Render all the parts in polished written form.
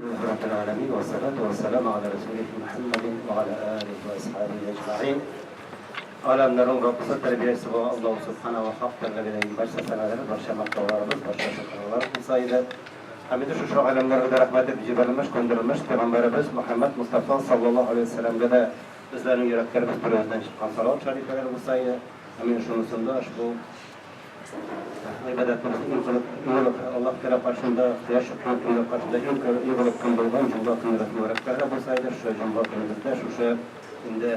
Раббил галәмин вә салату вә саламу аля расулихи Мухаммадин вә аля алихи вә асхабихи әҗмәгыйн. Аләмнәрнең Раббысы, тәрбиячесе булган Аллаһу Субхана вә Хак Тәгаләгә барча сәналәр, барча мактауларыбыз, барча шөкерләр булса иде. Һәм инде шушы галәмнәргә дә рәхмәт итеп җибәрелмеш, көндерелмеш пәйгамбәребез Мухаммад Мустафа саллаллаһу алейһи ва сәлләмгә дә безләрнең йөрәкләребез түребездән чыккан салават шәрифәләр булса иде. Һәм инде шунысында ошбу Гыйбадәтебез иң кылып, иң олы Аллаһ Тәгалә каршында, кояш чыккан көннәр каршында иң иң олы көн булган җомга көне мөбарәкләр булса иде, шушы җомга көнебездә шушы инде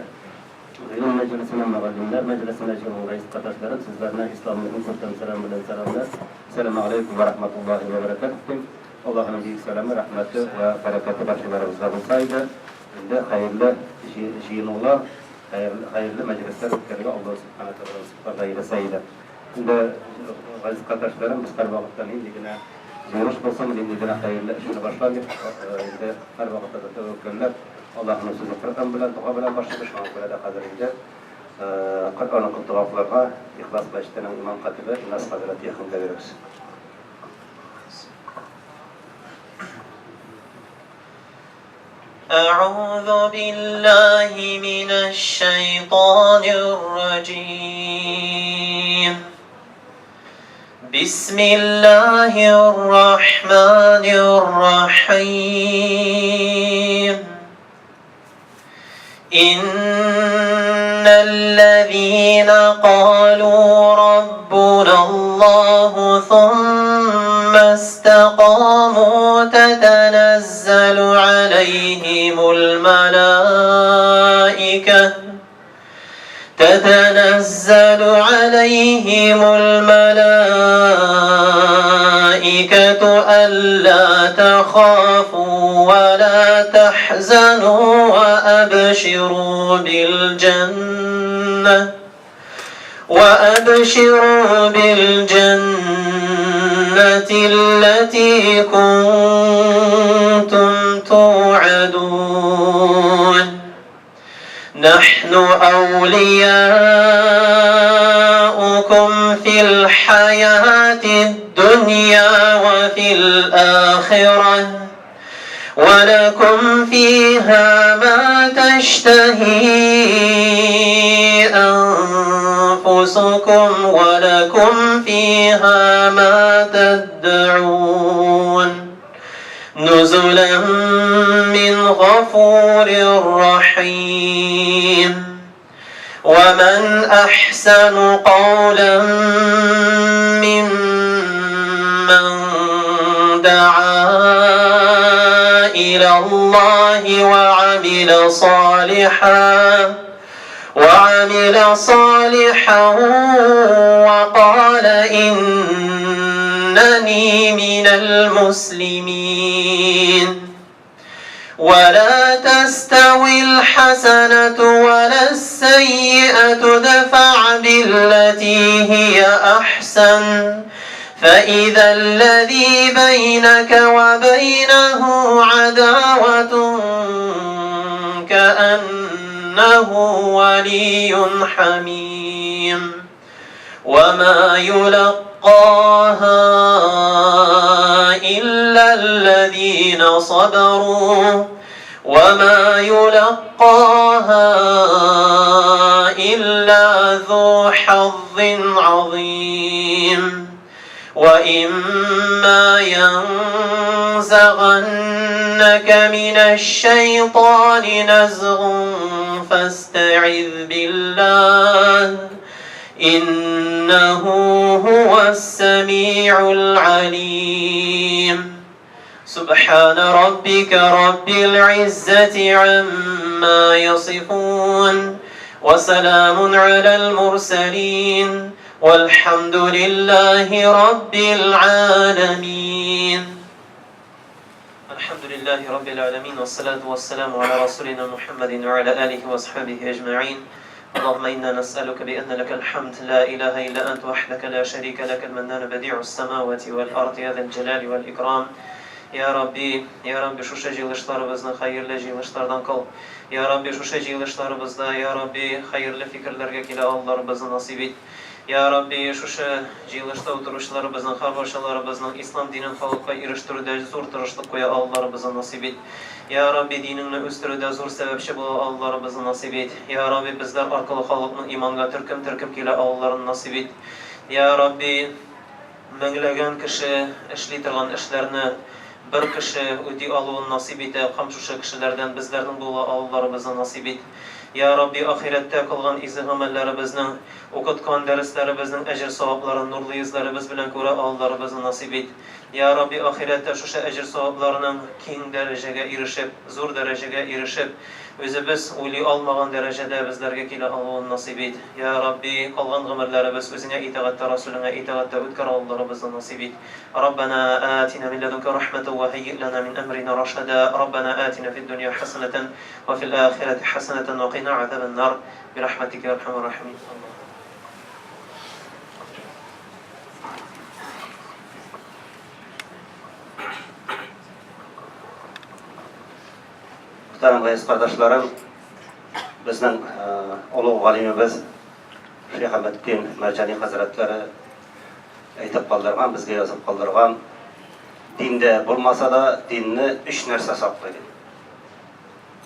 гыйлем мәҗлесенә, мөгаллимнәр мәҗлесенә җыелган газиз кардәшләрем, сезләрне исламның иң күркәм сәламе белән сәламләп, Сәламү алейкум вә рахматуллаһи вә бәрәкәтүһ дим. Аллаһының бөек сәламе, рәхмәте вә бәрәкәте барчаларыбызга булса иде. Инде хәерле җыенулар, хәерле мәҗлесләр үткәрергә Аллаһ Субхана Тәгалә насыйплар да әйләсә иде. Инде, газиз кардәшләрем, без һәрвакытта нинди генә җыелыш булсын, нинди генә хәерле эшне башламыйк, инде һәрвакытта да тәвәккәлләп, Аллаһының сүзе Коръән белән, дога белән башлыйбыз. Шуңа күрә дә хәзер инде Коръән укып дога кылырга Ихлас мәчетенең имам-хатибы Илназ хәзрәт Яхингә бирәбез. أعوذ بالله من الشيطان الرجيم بسم الله الرحمن الرحيم إن الذين قالوا ربنا الله ثم استقاموا تتنزل عليهم الملائكة تتنزل عليهم الملائكة ألا تخافوا ولا تحزنوا وأبشروا بالجنة وأبشروا بالجنة التي كنتم توعدون نحن أولياؤكم في الحياة الدنيا وفي الآخرة ولكم فيها ما تشتهي أنفسكم ولكم فيها ما تدعون نزلا من غفور رحيم ومن أحسن قولا ممن دعا إلى الله وعمل صالحا وعمل صالحا وقال إنني من المسلمين ولا تستوي الحسنة ولا السيئة دفع بالتي هي أحسن فإذا الذي بينك وبينه عداوة كأنه ولي حميم وما يلقاها إلا الذين صبروا وما يلقاها إلا ذو حظ عظيم وإما ينزغنك من الشيطان نزغ فاستعذ بالله إنه هو السميع العليم سبحان ربك رب العزة عما يصفون وسلام على المرسلين والحمد لله رب العالمين الحمد لله رب العالمين والصلاة والسلام على رسولنا محمد وعلى آله وأصحابه أجمعين اللهم إنا نسألك بأن لك الحمد لا إله إلا أنت وحدك لا شريك لك المنان بديع السماوات والأرض يا ذا الجلال والإكرام Я Рабби, Я Рабби, шушы җыелышларыбызны хәерле җыелышлардан кыл. Я Рабби, шушы җыелышларыбызда, Я Рабби, хәерле фикерләргә килә алуларыбызны насыйп ит. Я Рабби, шушы җыелышта утыручыларыбызның һәрбарчаларыбызның ислам динен халыкка ирештерүдә зур тырышлык куя алуларыбызны насыйп ит. Я Рабби, динеңне үстерүдә зур сәбәпче була алуларыбызны насыйп ит. Я Рабби, безләр аркылы халыкның иманга төркем-төркем килә алуларын насыйп ит. Я Рабби, меңләгән кеше эшли торган эшләрне бер кеше үти алуын насыйп итә һәм шушы кешеләрдән безләрнең була алуларыбызны насыйп ит. Я Рабби, ахирәттә кылган изге гамәлләребезнең, укыткан дәресләребезнең әҗер-савапларын нурлы йөзләребез белән күрә алуларыбызны насыйп ит. Я Рабби, ахирәттә шушы әҗер-савапларның киң дәрәҗәгә ирешеп, зур дәрәҗәгә ирешеп, үзебез уйлый алмаган дәрәҗәдә безләргә килә алуын насыйп ит. Я Рабби, калган гомерләребез Үзеңә итагатьтә, Расүлеңә итагатьтә үткәрә алуларыбызны насыйп ит. Раббана атина мин ләдүнкә рахмәтән вә һәййи ләна мин әмрина рашада. Раббана атина фид дөнья хәсәнәтән вә фил ахирәти хәсәнәтән вә кыйна азабән нар. Бирахмәтикә я әрхәмәр рахимин. Мөхтәрәм газиз кардәшләрем, безнең олуг галимебез Шиһабетдин Мәрҗани хәзрәтләре әйтеп калдырган, безгә язып калдырган, диндә булмаса да, динне өч нәрсә саклый дип.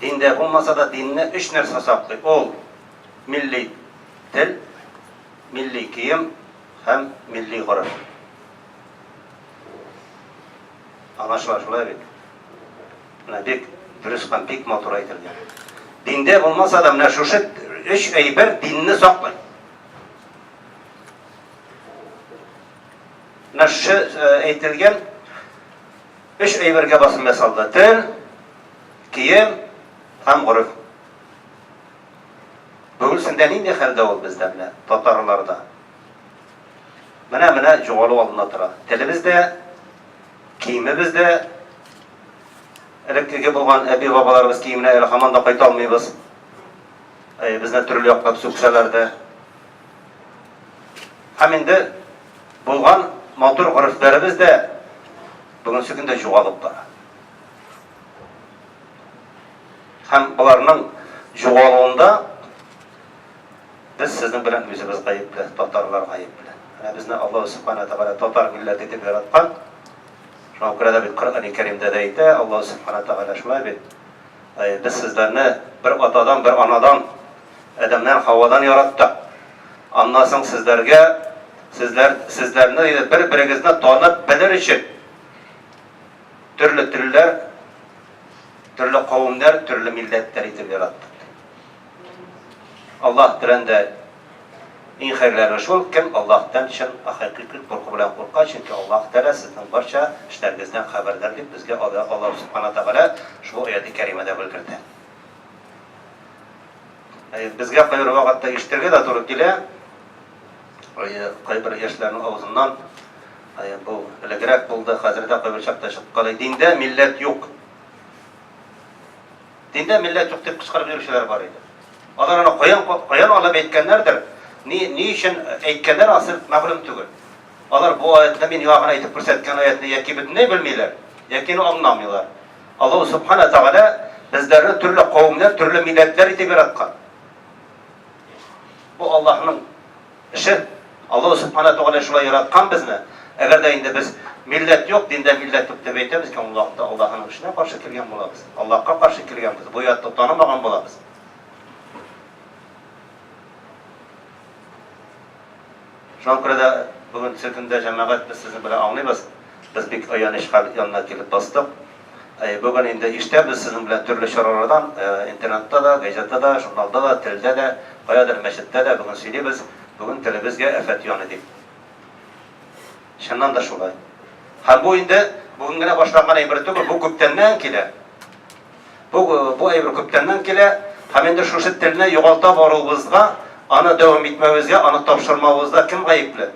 Диндә булмаса да, динне өч нәрсә саклый. Ул милли тел, милли кием һәм милли гореф. Аңлашыла шулай бит. Менә бик дөрес һәм бик матур әйтелгән. Диндә булмаса да, менә шушы өч әйбер динне саклый. Менә шушы э, әйтелгән өч әйбергә басым ясалды. Тел, кием һәм гореф. Бүгенсендә нинди хәлдә ул бездә менә татарларда? Менә-менә югалу алдында тора. Телебез дә, киемебез дә элеккеге булган әби-бабаларыбыз киеменә әле һаман да кайта алмыйбыз. Безне төрле яклап сүксәләр дә. Һәм инде булган матур горефләребез дә бүгенге көндә югалып бара. Һәм боларның югалуында Без сезнең белән үзебез гаепле, татарлар гаепле. Менә безне Аллаһу Сүбхәнә Тәгалә татар милләте итеп яраткан. Шуңа күрә дә бит Коръәни Кәримдә дә әйтә, Аллаһу Сүбхәнә Тәгалә шулай бит. Без сезләрне бер атадан, бер анадан, Адәмнән, Хавадан яраттык. Аннан соң сезләргә, сезләр, сезләрне бер-берегезне танып белер өчен төрле телләр, төрле кавемнәр, төрле милләтләр итеп яраттык. Аллаһ белән дә иң хәерләре шул, кем Аллаһтан чын хакыйкый курку белән курка, чөнки Аллаһ Тәгалә сезнең барча эшләрегездән хәбәрдар, дип безгә Аллаһ Субхана Тәгалә шул аяте кәримәдә белгертә. Безгә кайбер вакытта ишетергә дә туры килә, кайбер яшьләрнең авызыннан, бу элегрәк булды, хәзер дә кайбер чакта чыккалый, диндә милләт юк. Диндә милләт юк дип кычкырып йөрүчеләр бар иде. Алар аны каян каян алып әйткәннәрдер, ни ни өчен әйткәннәр ансы мәгълүм түгел. Алар бу аятны мин яңа гына әйтеп күрсәткән аятны яки бөтенләй белмиләр, яки аңламыйлар. Аллаһу субхана тәгалә безләрне төрле кавемнәр, төрле милләтләр итеп яраткан. Бу Аллаһның Эше. Аллаһу Сүбхәнә Тәгалә шулай яраткан безне. Әгәр дә инде без милләт юк, диндә милләт юк дип әйтәбез икән, ул вакытта Аллаһының эшенә каршы килгән булабыз. Аллаһка каршы килгәнбез, бу ятны танымаган булабыз. Шуңа күрә дә бүгенге көндә җәмәгать без сезнең белән аңлыйбыз. Без бик аяныч хәл янына килеп бастык. Бүген инде ишетәбез сезнең белән төрле чаралардан, интернетта да, газетада да, журналда да, телдә дә, каядыр мәчеттә дә бүген сөйлибез, бүген телебезгә афәт яный дип. Чыннан да шулай. Һәм бу инде бүген генә башланган әйбер түгел, бу күптәннән килә. Бу, бу әйбер күптәннән килә һәм инде шушы телне югалта баруыбызга, аны дәвам итмәвебезгә, аны тапшырмавыбызда кем гаепле?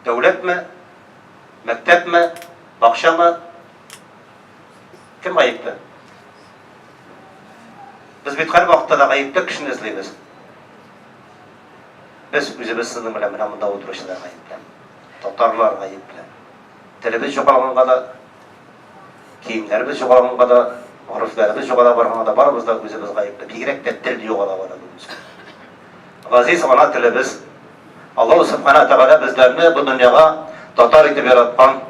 Дәүләтме? Мәктәпме? Бакчамы? Кем гаепле? Без бит һәрвакытта да гаепле кешене эзлибез. Без үзебез сезнең белән менә монда утыручылар гаепле. Татарлар гаепле. Телебез югалганга да, киемнәребез югалганга да, горефләребез югала барганга да барыбыз да үзебез гаепле. Бигрәк тә тел югала бара бүген. Газиз ана телебез. Аллаһу Сүбхәнәһү Тәгалә безләрне бу дөньяга татар итеп яраткан.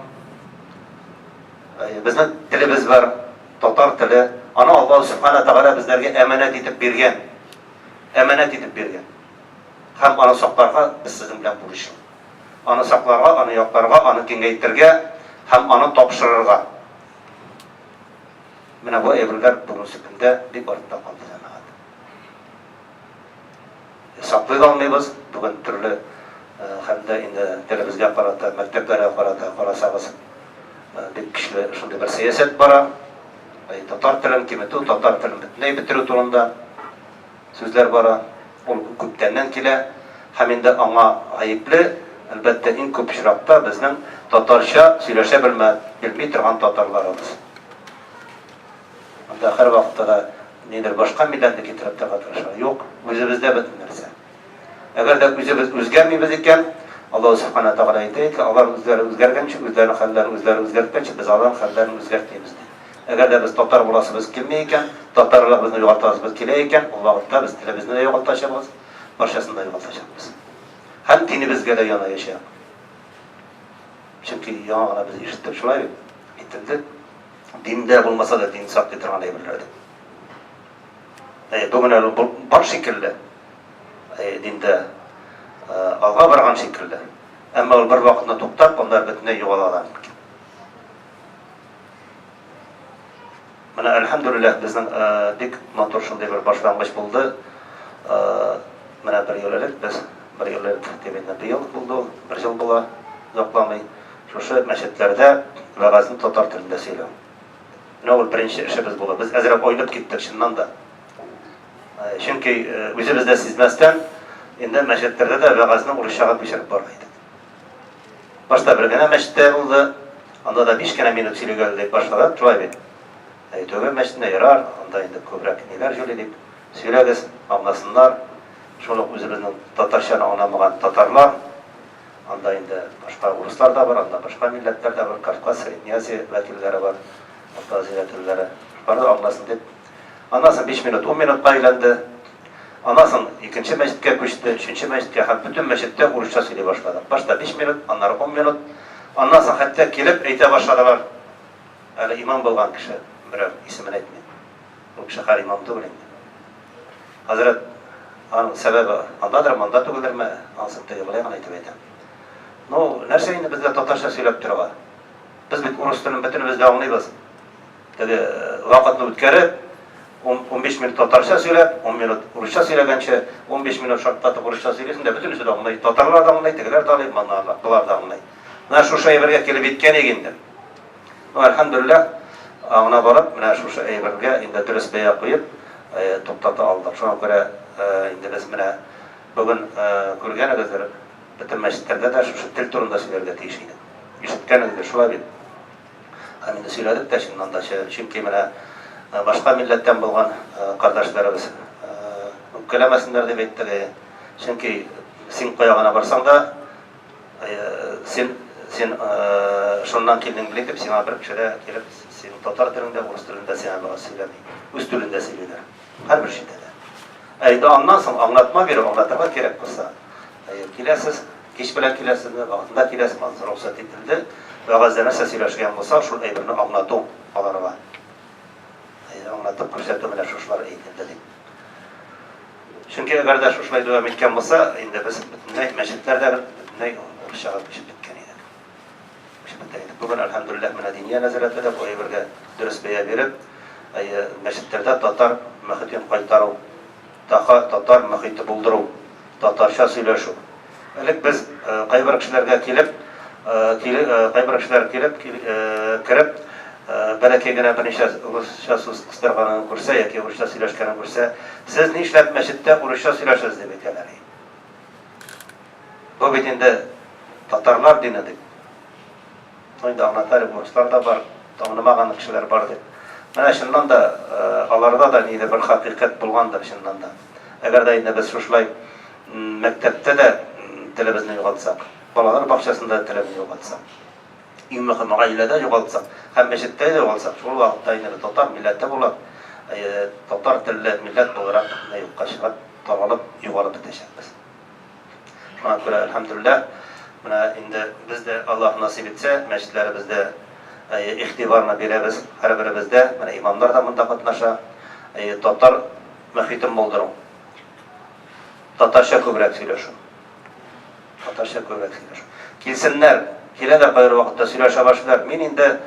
Безнең телебез бар, татар теле. Аны Аллаһу Сүбхәнәһү Тәгалә безләргә әманәт итеп биргән. Әманәт итеп биргән. Һәм аны сакларга без сезнең белән бурычлы. Аны сакларга, аны якларга, аны киңәйтергә һәм аны тапшырырга. Менә бу әйберләр бүгенге көндә бик артта калды, җәмәгать. Саклый да алмыйбыз. Бүген төрле хәлдә инде телебезгә карата, мәктәпләргә карата карасагыз, бик көчле шундый бер сәясәт бара. Татар телен киметү, татар телен бөтенләй бетерү турында сүзләр бара. Ул күптәннән килә һәм инде аңа гаепле, әлбәттә, иң күп очракта безнең татарча сөйләшә белмә, белми торган татарларыбыз. Анда һәрвакытта да нидер башка милләтне китереп тыга тырыша. Юк, үзебездә бөтен нәрсә. Әгәр дә үзебез үзгәрмибез икән, Аллаһу Сүбхәнә Тәгалә әйтә икән, алар үзләре үзгәргәнче, үзләренең хәлләрен үзләре үзгәрткәнче, без аларның хәлләрен үзгәртмибез, ди. Әгәр дә без татар буласыбыз килми икән, татарлыгыбызны югалтасыбыз килә икән, ул вакытта без телебезне дә югалтачакбыз, барчасын да югалтачакбыз. Һәм динебезгә дә янаячак. Чөнки яңа гына без ишеттек, шулай бит? Әйтелде. Диндә булмаса да дин саклый торган әйберләр дип. Әйе, бүген әле ул бар шикелле. Әйе, диндә алга барган шикелле. Әмма ул бер вакытны туктап, аннары бөтенләй югала да мөмкин. Менә әлхәмдүлилләһ безнең бик матур шундый бер башлангыч булды. Менә бер ел элек без, бер ел элек дип инде быел булды ул, бер ел була, озакламый. Шушы мәчетләрдә вәгазьне татар телендә сөйләү. Менә ул беренче эшебез булды. Без әзрәк айнып киттек, чыннан да. Чөнки үзебез дә сизмәстән, инде мәчетләрдә дә вәгазьне урысчага күчереп бара идек. Башта бер генә мәчеттә булды, анда да биш кенә минут сөйләгән дип башладык, шулай бит. Түбә мәчетендә ярар, анда инде күбрәк ниләр җөли дип сөйләгез, аңласыннар. Шул ук үзебезнең татарчаны аңламаган татарлар, Анда инде башка урыслар да бар, анда башка милләтләр дә бар, Кавказ, Средний Азия вәкилләре бар, Урта Азия вәкилләре. Шулар да аңласын дип. Аннан соң 5 минут 10 минутка әйләнде. Аннан соң икенче мәчеткә күчте, өченче мәчеткә һәм бөтен мәчеттә урысча сөйли башладык. Башта 5 минут, аннары 10 минут. Аннан соң хәтта килеп әйтә башладылар. Әле имам булган кеше, берәү, исемен әйтмим. Ул кеше хәзер имам түгел инде. Хәзрәт, аның сәбәбе андадыр, монда түгелдерме, анысын теге болай гына итеп әйтәм. Ну, нәрсә инде безгә татарча сөйләп торырга? Без бит урыс телен бөтенебез дә аңлыйбыз. Теге вакытны үткәреп, 15 минут татарча сөйләп, 10 минут урысча сөйләгәнче, 15 минут шартлатып урысча сөйлисең дә, бөтенесе дә аңлый. Татарлар да аңлый, тегеләр дә аңлый, болар да аңлый. Менә шушы әйбергә килеп җиткән идек инде. Ну, әлхәмдүлилләһ, аңына барып, менә шушы әйбергә инде дөрес бәя куеп, туктата алдык. Шуңа күрә инде без менә бүген күргәнегездер, бөтен мәчетләрдә дә шушы тел турында сөйләргә тиеш идек. Ишеткәнегездер, шулай бит? Һәм инде сөйләдек тә чыннан да, чөнки менә башка милләттән булган кардәшләребез үпкәләмәсеннәр дип әйттек. Чөнки син кая гына барсаң да, Син, син шуннан килдең бит дип, сиңа бер кеше дә килеп, синең татар телеңдә, урыс телендә сиңа бераз сөйләми. Үз телендә сөйлиләр. Һәрбер җирдә дә. Ә инде аннан соң аңлатма бирү, аңлатырга кирәк булса, киләсез, кич белән киләсезме, вакытында киләсезме, анысы рөхсәт ителде. Вәгазьдә нәрсә сөйләшкән булса, шул әйберне аңлату аларга. Аңлатып күрсәтү менә шушылар әйтелде дип. Чөнки әгәр дә шушылай дәвам иткән булса, инде без бөтенләй мәчетләр дә бөтенләй урысчага күчеп беткән идек. Күчеп беткән идек. Бүген, әлхәмдүлилләһ, менә Диния нәзарәте дә бу әйбергә дөрес бәя биреп, әйе, мәчетләрдә татар мөхитен кайтару, таха татар мөхите булдыру, татарча сөйләшү. Элек без кайбер кешеләргә килеп, кайбер кешеләр килеп, кереп, бәләкәй генә берничә урысча сүз кыстырганын күрсә яки урысча сөйләшкәнен күрсә, сез нишләп мәчеттә урысча сөйләшәсез дип әйтәләр. Бу бит инде татарлар дине дип. Ну инде аңлатар, урыслар да бар, аңламаган кешеләр бар дип. Менә чыннан да аларда да нидер бер хакыйкать булгандыр чыннан да. Әгәр дә инде без шушылай мәктәптә дә телебезне югалтсак, балалар бакчасында телебезне югалтсак, иң мөһиме гаиләдә югалтсак һәм мәчеттә дә югалтсак, шул вакытта инде татар милләте булып, татар телле милләт буларак юкка чыгып, таралып, югалып бетәчәкбез. Шуңа күрә, әлхәмдүлилләһ, менә инде без дә, Аллаһ насыйп итсә, мәчетләребездә игътибарны бирәбез һәрберебез дә, менә имамнар да монда катнаша, татар мөхитен булдыру. Татарча күбрәк сөйләшү. Татарча күбрәк сөйләшү. Килсеннәр, киләләр кайбер вакытта сөйләшә башлыйлар. Мин инде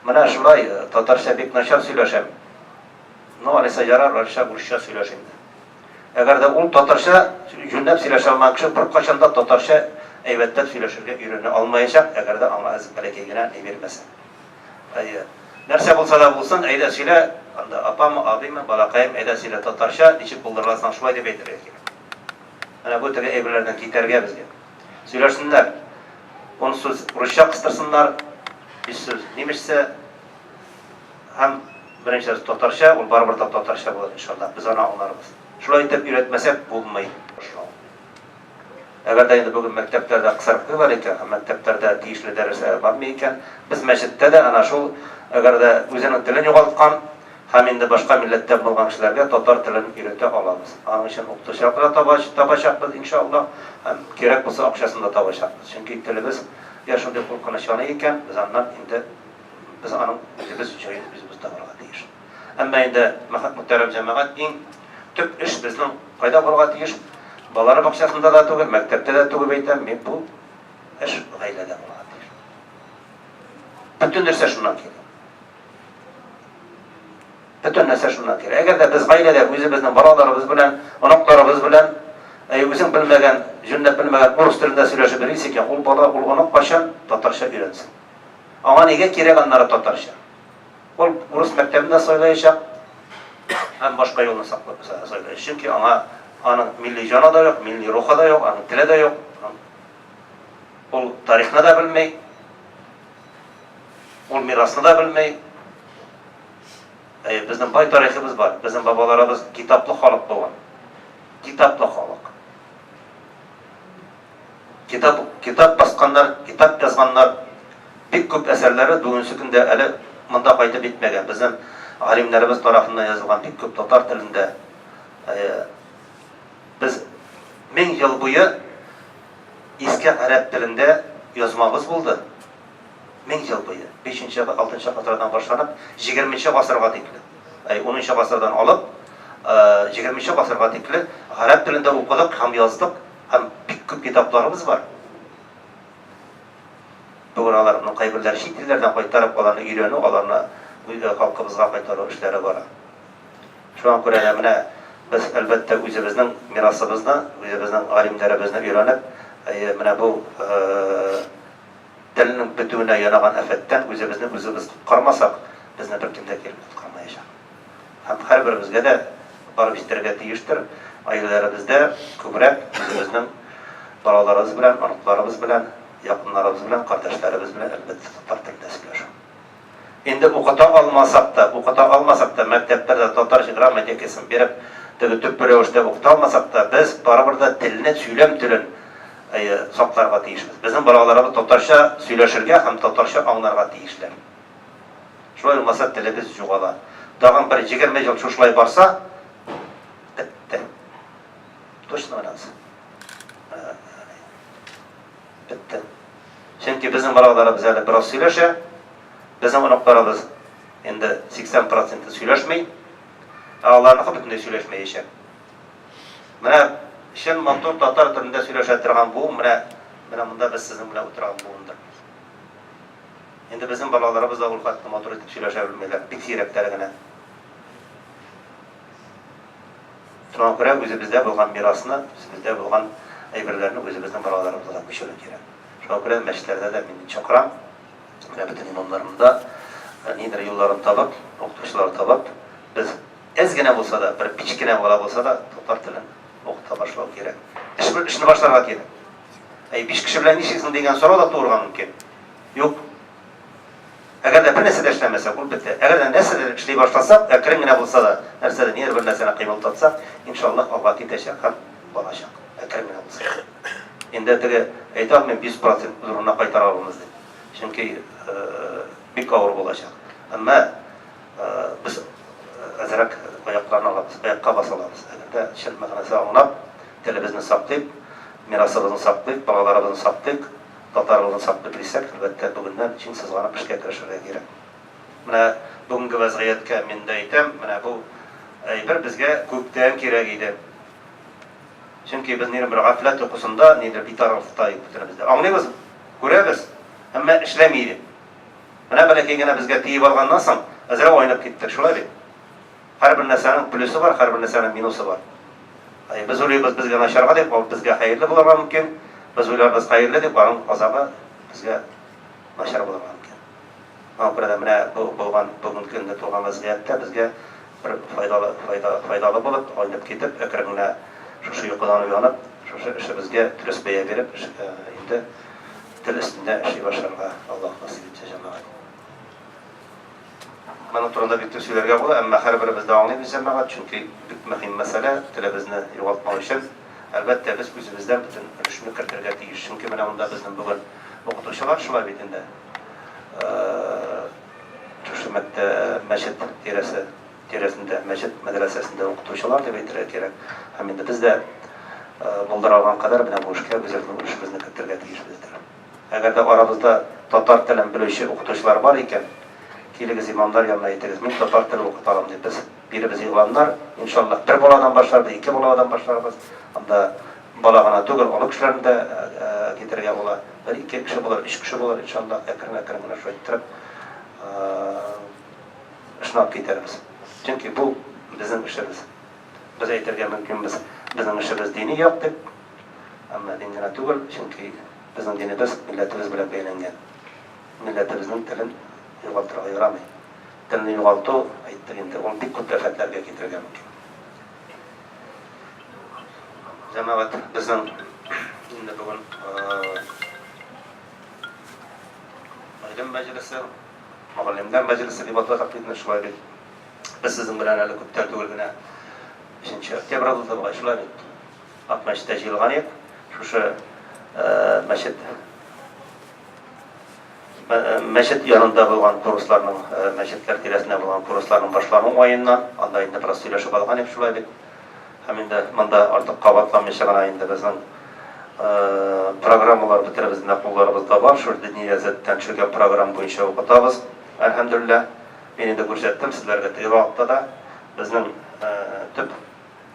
менә шулай татарча бик начар сөйләшәм. Ну, алайса ярар, алайса урысча сөйләш инде. Әгәр дә ул татарча җүнләп сөйләшә алмаган кеше беркайчан да татарча әйбәтләп сөйләшергә өйрәнә алмаячак, әгәр дә аңа әз бәләкәй генә ни бирмәсә. Әйе. Нәрсә булса да булсын, әйдә сөйлә, анда апамы, абыймы, балакаем, әйдә сөйлә татарча, ничек булдыргансың, шулай дип әйтергә кирәк. Менә бу теге әйберләрдән китәргә безгә. Сөйләшсеннәр. Ун сүз урысча кыстырсыннар, биш сүз немецчә һәм беренче сүз татарча, ул барыбер дә татарча була, иншалла. Без аны аңларбыз. Шулай итеп өйрәтмәсәк булмый. Әгәр дә инде бүген мәктәпләрдә кысрык куялар икән һәм мәктәпләрдә тиешле дәресләр бармый икән, без мәчеттә дә әнә шул, әгәр дә үзенең телен югалткан һәм инде башка милләттән булган кешеләргә татар телен өйрәтә алабыз. Аның өчен укытучылар да табачакбыз, иншаллаһ, һәм кирәк булса акчасын да табачакбыз. Чөнки телебез я шундый куркыныч яный икән, без аннан инде без аның үзебез җаен үзебез табарга тиеш. Әмма инде, мөхтәрәм җәмәгать, иң төп эш безнең кайда булырга тиеш? Балалар бакчасында да түгел, мәктәптә дә түгел әйтәм, мин бу эш гаиләдә булырга тиеш. Бөтен нәрсә шуннан килә. Бөтен нәрсә шуннан килә. Әгәр дә без гаиләдә үзебезнең балаларыбыз белән, оныкларыбыз белән, үзең белмәгән, җүнләп белмәгән урыс телендә сөйләшеп йөрисең икән, ул бала, ул онык кайчан татарча өйрәнсен? Аңа нигә кирәк аннары татарча? Ул урыс мәктәбен дә сайлаячак һәм башка юлны саклап сайлаячак. Чөнки аңа аның милли җаны да юк, милли рухы да юк, аның теле дә юк. Ул тарихны да белми, ул мирасны да белми. Әйе, безнең бай тарихыбыз бар. Безнең бабаларыбыз китаплы халык булган. Китаплы халык. Китап, китап басканнар, китап язганнар. Бик күп әсәрләре бүгенге көндә әле монда кайтып җитмәгән. Безнең галимнәребез тарафыннан язылган бик күп татар телендә. Без мең ел буе иске гарәп телендә язмабыз булды. Мең ел буе. 5-нче, 6-нчы гасырдан башланып, 20-нче гасырга тикле. Әй, 10-нчы гасырдан алып, 20-нче гасырга тикле гарәп телендә укыдык һәм яздык. Һәм бик күп китапларыбыз бар. Бүген аларның кайберләре чит илләрдән кайтарып, аларны өйрәнү, аларны халкыбызга кайтару эшләре бара. Шуңа күрә дә менә без, әлбәттә, үзебезнең мирасыбызны, үзебезнең галимнәребезне өйрәнеп, менә бу телнең бетүенә янаган афәттән үзебезне үзебез коткармасак, безне беркем дә килеп коткармаячак. Һәм һәрберебезгә дә барып җитәргә тиештер, гаиләләребездә күбрәк үзебезнең балаларыбыз белән, оныкларыбыз белән, якыннарыбыз белән, кардәшләребез белән, әлбәттә, татар телендә сөйләшү. Инде укыта алмасак та, укыта алмасак та, мәктәпләрдә татарча грамматикасын биреп, теге төп рәвештә укыта алмасак та, без барыбер дә телне, сөйләм телен сакларга тиешбез. Безнең балаларыбыз татарча сөйләшергә һәм татарча аңларга тиешләр. Шулай булмаса телебез югала. Тагын бер 20 ел шушылай барса, бетте. Точно беләбез. Бетте. Чөнки безнең балаларыбыз әле бераз сөйләшә, безнең оныкларыбыз инде 80 проценты сөйләшми, ә аларныкы бөтенләй сөйләшмәячәк. Менә чын матур татар телендә сөйләшә торган буын, менә менә монда без сезнең белән утырган буындыр. Инде безнең балаларыбыз да ул хәтле матур итеп сөйләшә белмиләр, бик сирәкләре генә. Шуңа күрә үзебездә булган мирасны, үзебездә булган әйберләрне үзебезнең балаларыбызга күчерү кирәк. Шуңа күрә мәчетләрдә дә мин чакырам, менә бөтен имамнарны да нидер юлларын табып, укытучылар табып, без әз генә булса да, бер кечкенә бала булса да татар телен укыта башлау кирәк. Эш, эшне башларга кирәк. Әй, биш кеше белән нишлисең дигән сорау да туырга мөмкин. Юк. Әгәр дә бер нәрсә дә эшләмәсәк, ул бетә. Әгәр дә нәрсә дә эшли башласак, әкрен генә булса да, нәрсә дә, нидер бер нәрсәне кыймылдатсак, иншаллаһ, алга китәчәк һәм барачак. Әкрен генә булса да. Инде теге әйтә алмыйм, 100 процент үз урынына кайтара алырмыз дип. Чөнки бик авыр булачак. Әмма без әзрәк аякларны алабыз, аякка баса алабыз. Әгәр дә чын мәгънәсе аңлап, телебезне саклыйп, Мирасыбызны саклыйк, балаларыбызны саклыйк, татарлыгын саклыйк дисәк, әлбәттә, бүгеннән җиң сызганып эшкә керешергә кирәк. Менә бүгенге вәзгыятькә мин дә әйтәм, менә бу әйбер безгә күптән кирәк иде. Чөнки без нидер бер гафләт йокысында, нидер битарафлыкта идек бөтенебез дә. Аңлыйбыз, күрәбез, әмма эшләми идек. Менә бәләкәй генә безгә тиеп алганнан соң, әзрәк айнып киттек, шулай бит? Һәрбер нәрсәнең плюсы бар, һәрбер нәрсәнең минусы бар. Без уйлыйбыз, безгә начарга дип, ул безгә хәерле булырга мөмкин. Без уйларбыз хәерле дип, аның азагы безгә начар булырга мөмкин. Шуңа күрә дә менә бу булган бүгенге көндә туган вәзгыятьтә безгә бер файдалы файда файдалы булып, айнып китеп, әкрен генә шушы йокыдан уянып, шушы эшебезгә дөрес бәя биреп, инде тел өстендә эшли башларга Аллаһ насыйп итсә, җәмәгать. Моның турында бик күп сөйләргә була, әмма һәрберебез дә аңлыйбыз, җәмәгать, чөнки бик мөһим мәсьәлә, телебезне югалтмау өчен, әлбәттә, без үзебездән бөтен өлешне кертергә тиеш. Чөнки менә монда безнең бүген укытучылар шулай бит инде, шушы мәктә мәчет тирәсе тирәсендә, мәчет мәдрәсәсендә укытучылар дип әйтергә кирәк. Һәм инде без дә булдыра алган кадәр менә бу эшкә үзебезнең өлешебезне кертергә тиешбездер. Әгәр дә арабызда татар телен белүче укытучылар бар икән, килегез имамнар янына әйтегез, мин татар теле укыта алам дип. Без биребез игъланнар, иншаллаһ, бер баладан башларбыз, ике баладан башларбыз. Анда бала гына түгел, олы кешеләрне дә китерергә була. Бер ике кеше булыр, өч кеше булыр, иншаллаһ, әкрен-әкрен генә шулай иттереп эшне алып китәрбез. Чөнки бу безнең эшебез. Без әйтергә мөмкинбез, безнең эшебез дини як дип, әмма дин генә түгел, чөнки Безнең динебез милләтебез белән бәйләнгән. Милләтебезнең телен югалтырга ярамый. Телне югалту, әйттек инде, ул бик күп афәтләргә китерергә мөмкин. Җәмәгать, безнең инде бүген гыйлем мәҗлесе, мөгаллимнәр мәҗлесе дип атадык бит шулай бит. Без сезнең белән әле күптән түгел генә 3 октябрь булды бугай, шулай бит. Ак мәчеттә җыелган идек. Шушы мәчет мәчет янында булган курсларның, мәчетләр тирәсендә булган курсларның башлану уңаеннан, анда инде бераз сөйләшеп алган идек шулай бит. Һәм инде монда артык кабатламыйча гына инде безнең программалар бөтенебезнең дә кулларыбызда бар. Шул дини ләззәттән төшергән программа буенча укытабыз. Әлхәмдүлилләһ. Мин инде күрсәттем сезләргә теге вакытта да безнең төп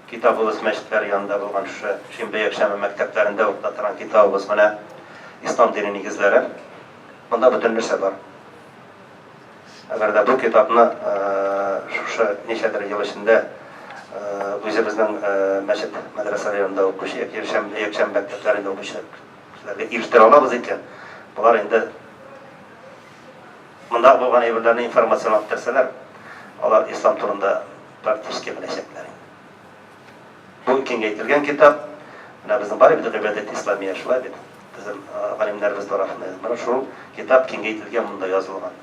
Китабыбыз мәчетләр янында булган шушы шимбә-якшәмбе мәктәпләрендә укыта торган китабыбыз менә Ислам дине нигезләре. Монда бөтен нәрсә бар. Әгәр дә бу китапны шушы ничәдер ел эчендә үзебезнең мәчет мәдрәсәләр янында укучы яки якшәмбе мәктәпләрендә укучы кешеләргә ирештерә алабыз икән, болар инде монда булган әйберләрне информацион алып керсәләр, алар ислам турында Практически беләчәкләр инде. Бу киңәйтелгән китап. Менә безнең бар бит Гыйбадәт Исламия, шулай бит. Безнең галимнәребез тарафыннан. Менә шул китап киңәйтелгән монда язылган.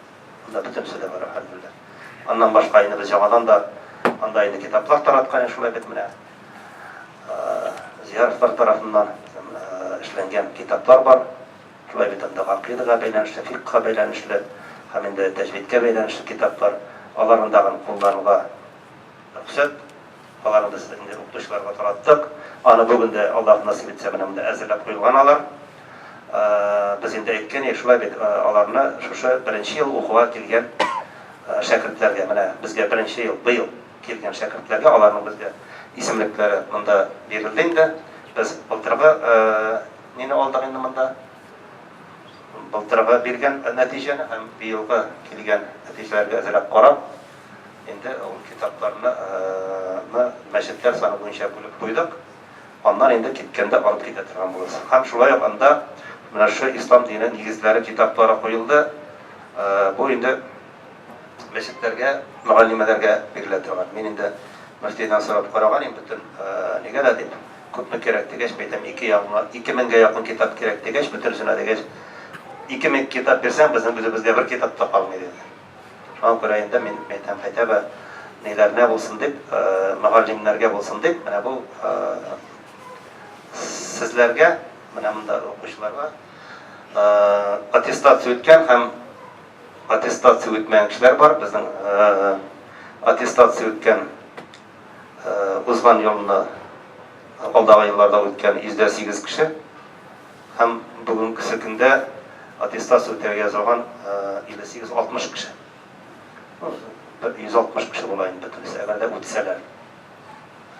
Монда бөтенесе дә бар, әлхәмдүлилләһ. Аннан башка инде без яңадан да анда инде китаплар тараткан, шулай бит менә. Зияровлар тарафыннан эшләнгән китаплар бар. Шулай бит анда гакыйдага бәйләнешле, фикһка бәйләнешле һәм инде тәҗвидкә бәйләнешле китаплар. Аларны тагын куллануга рөхсәт. Аларны без инде укытучыларга тараттык. Аны бүген дә Аллаһ насыйп итсә, менә монда әзерләп куелган алар. Без инде әйткән идек, шулай бит, аларны шушы беренче ел укуга килгән шәкертләргә, менә безгә беренче ел, быел килгән шәкертләргә, аларның безгә исемлекләре монда бирелде инде. Без былтыргы Нине алдык инде монда? Былтыргы биргән нәтиҗәне һәм быелгы килгән нәтиҗәләргә әзрәк карап, инде ул китапларны мәчетләр саны буенча бүлеп куйдык. Аннан инде киткәндә алып китә торган булырсыз. Һәм шулай ук анда менә шушы ислам дине нигезләре китаплары куелды. Бу инде мәчетләргә, мөгаллимәләргә бирелә торган. Мин инде мөфтидән сорап караган идем, бөтен нигә дә дип. Күпме кирәк дигәч, мин әйтәм, ике яңа, 2000гә якын китап кирәк дигәч, бөтенесенә дигәч, 2000 китап бирсәң, безнең үзебезгә бер китап та калмый, диде. Шуңа күрә инде мин әйтәм, хотя бы ниләренә булсын дип, мөгаллимнәргә булсын дип, менә бу сезләргә, менә монда укучыларга аттестация үткән һәм аттестация үтмәгән кешеләр бар. Безнең аттестация үткән узган елны, алдагы елларда үткән 108 кеше. Һәм бүгенгесе көндә аттестация үтәргә язылган 58-60 кеше. Ну, 160 кеше була инде бөтенесе, әгәр дә үтсәләр.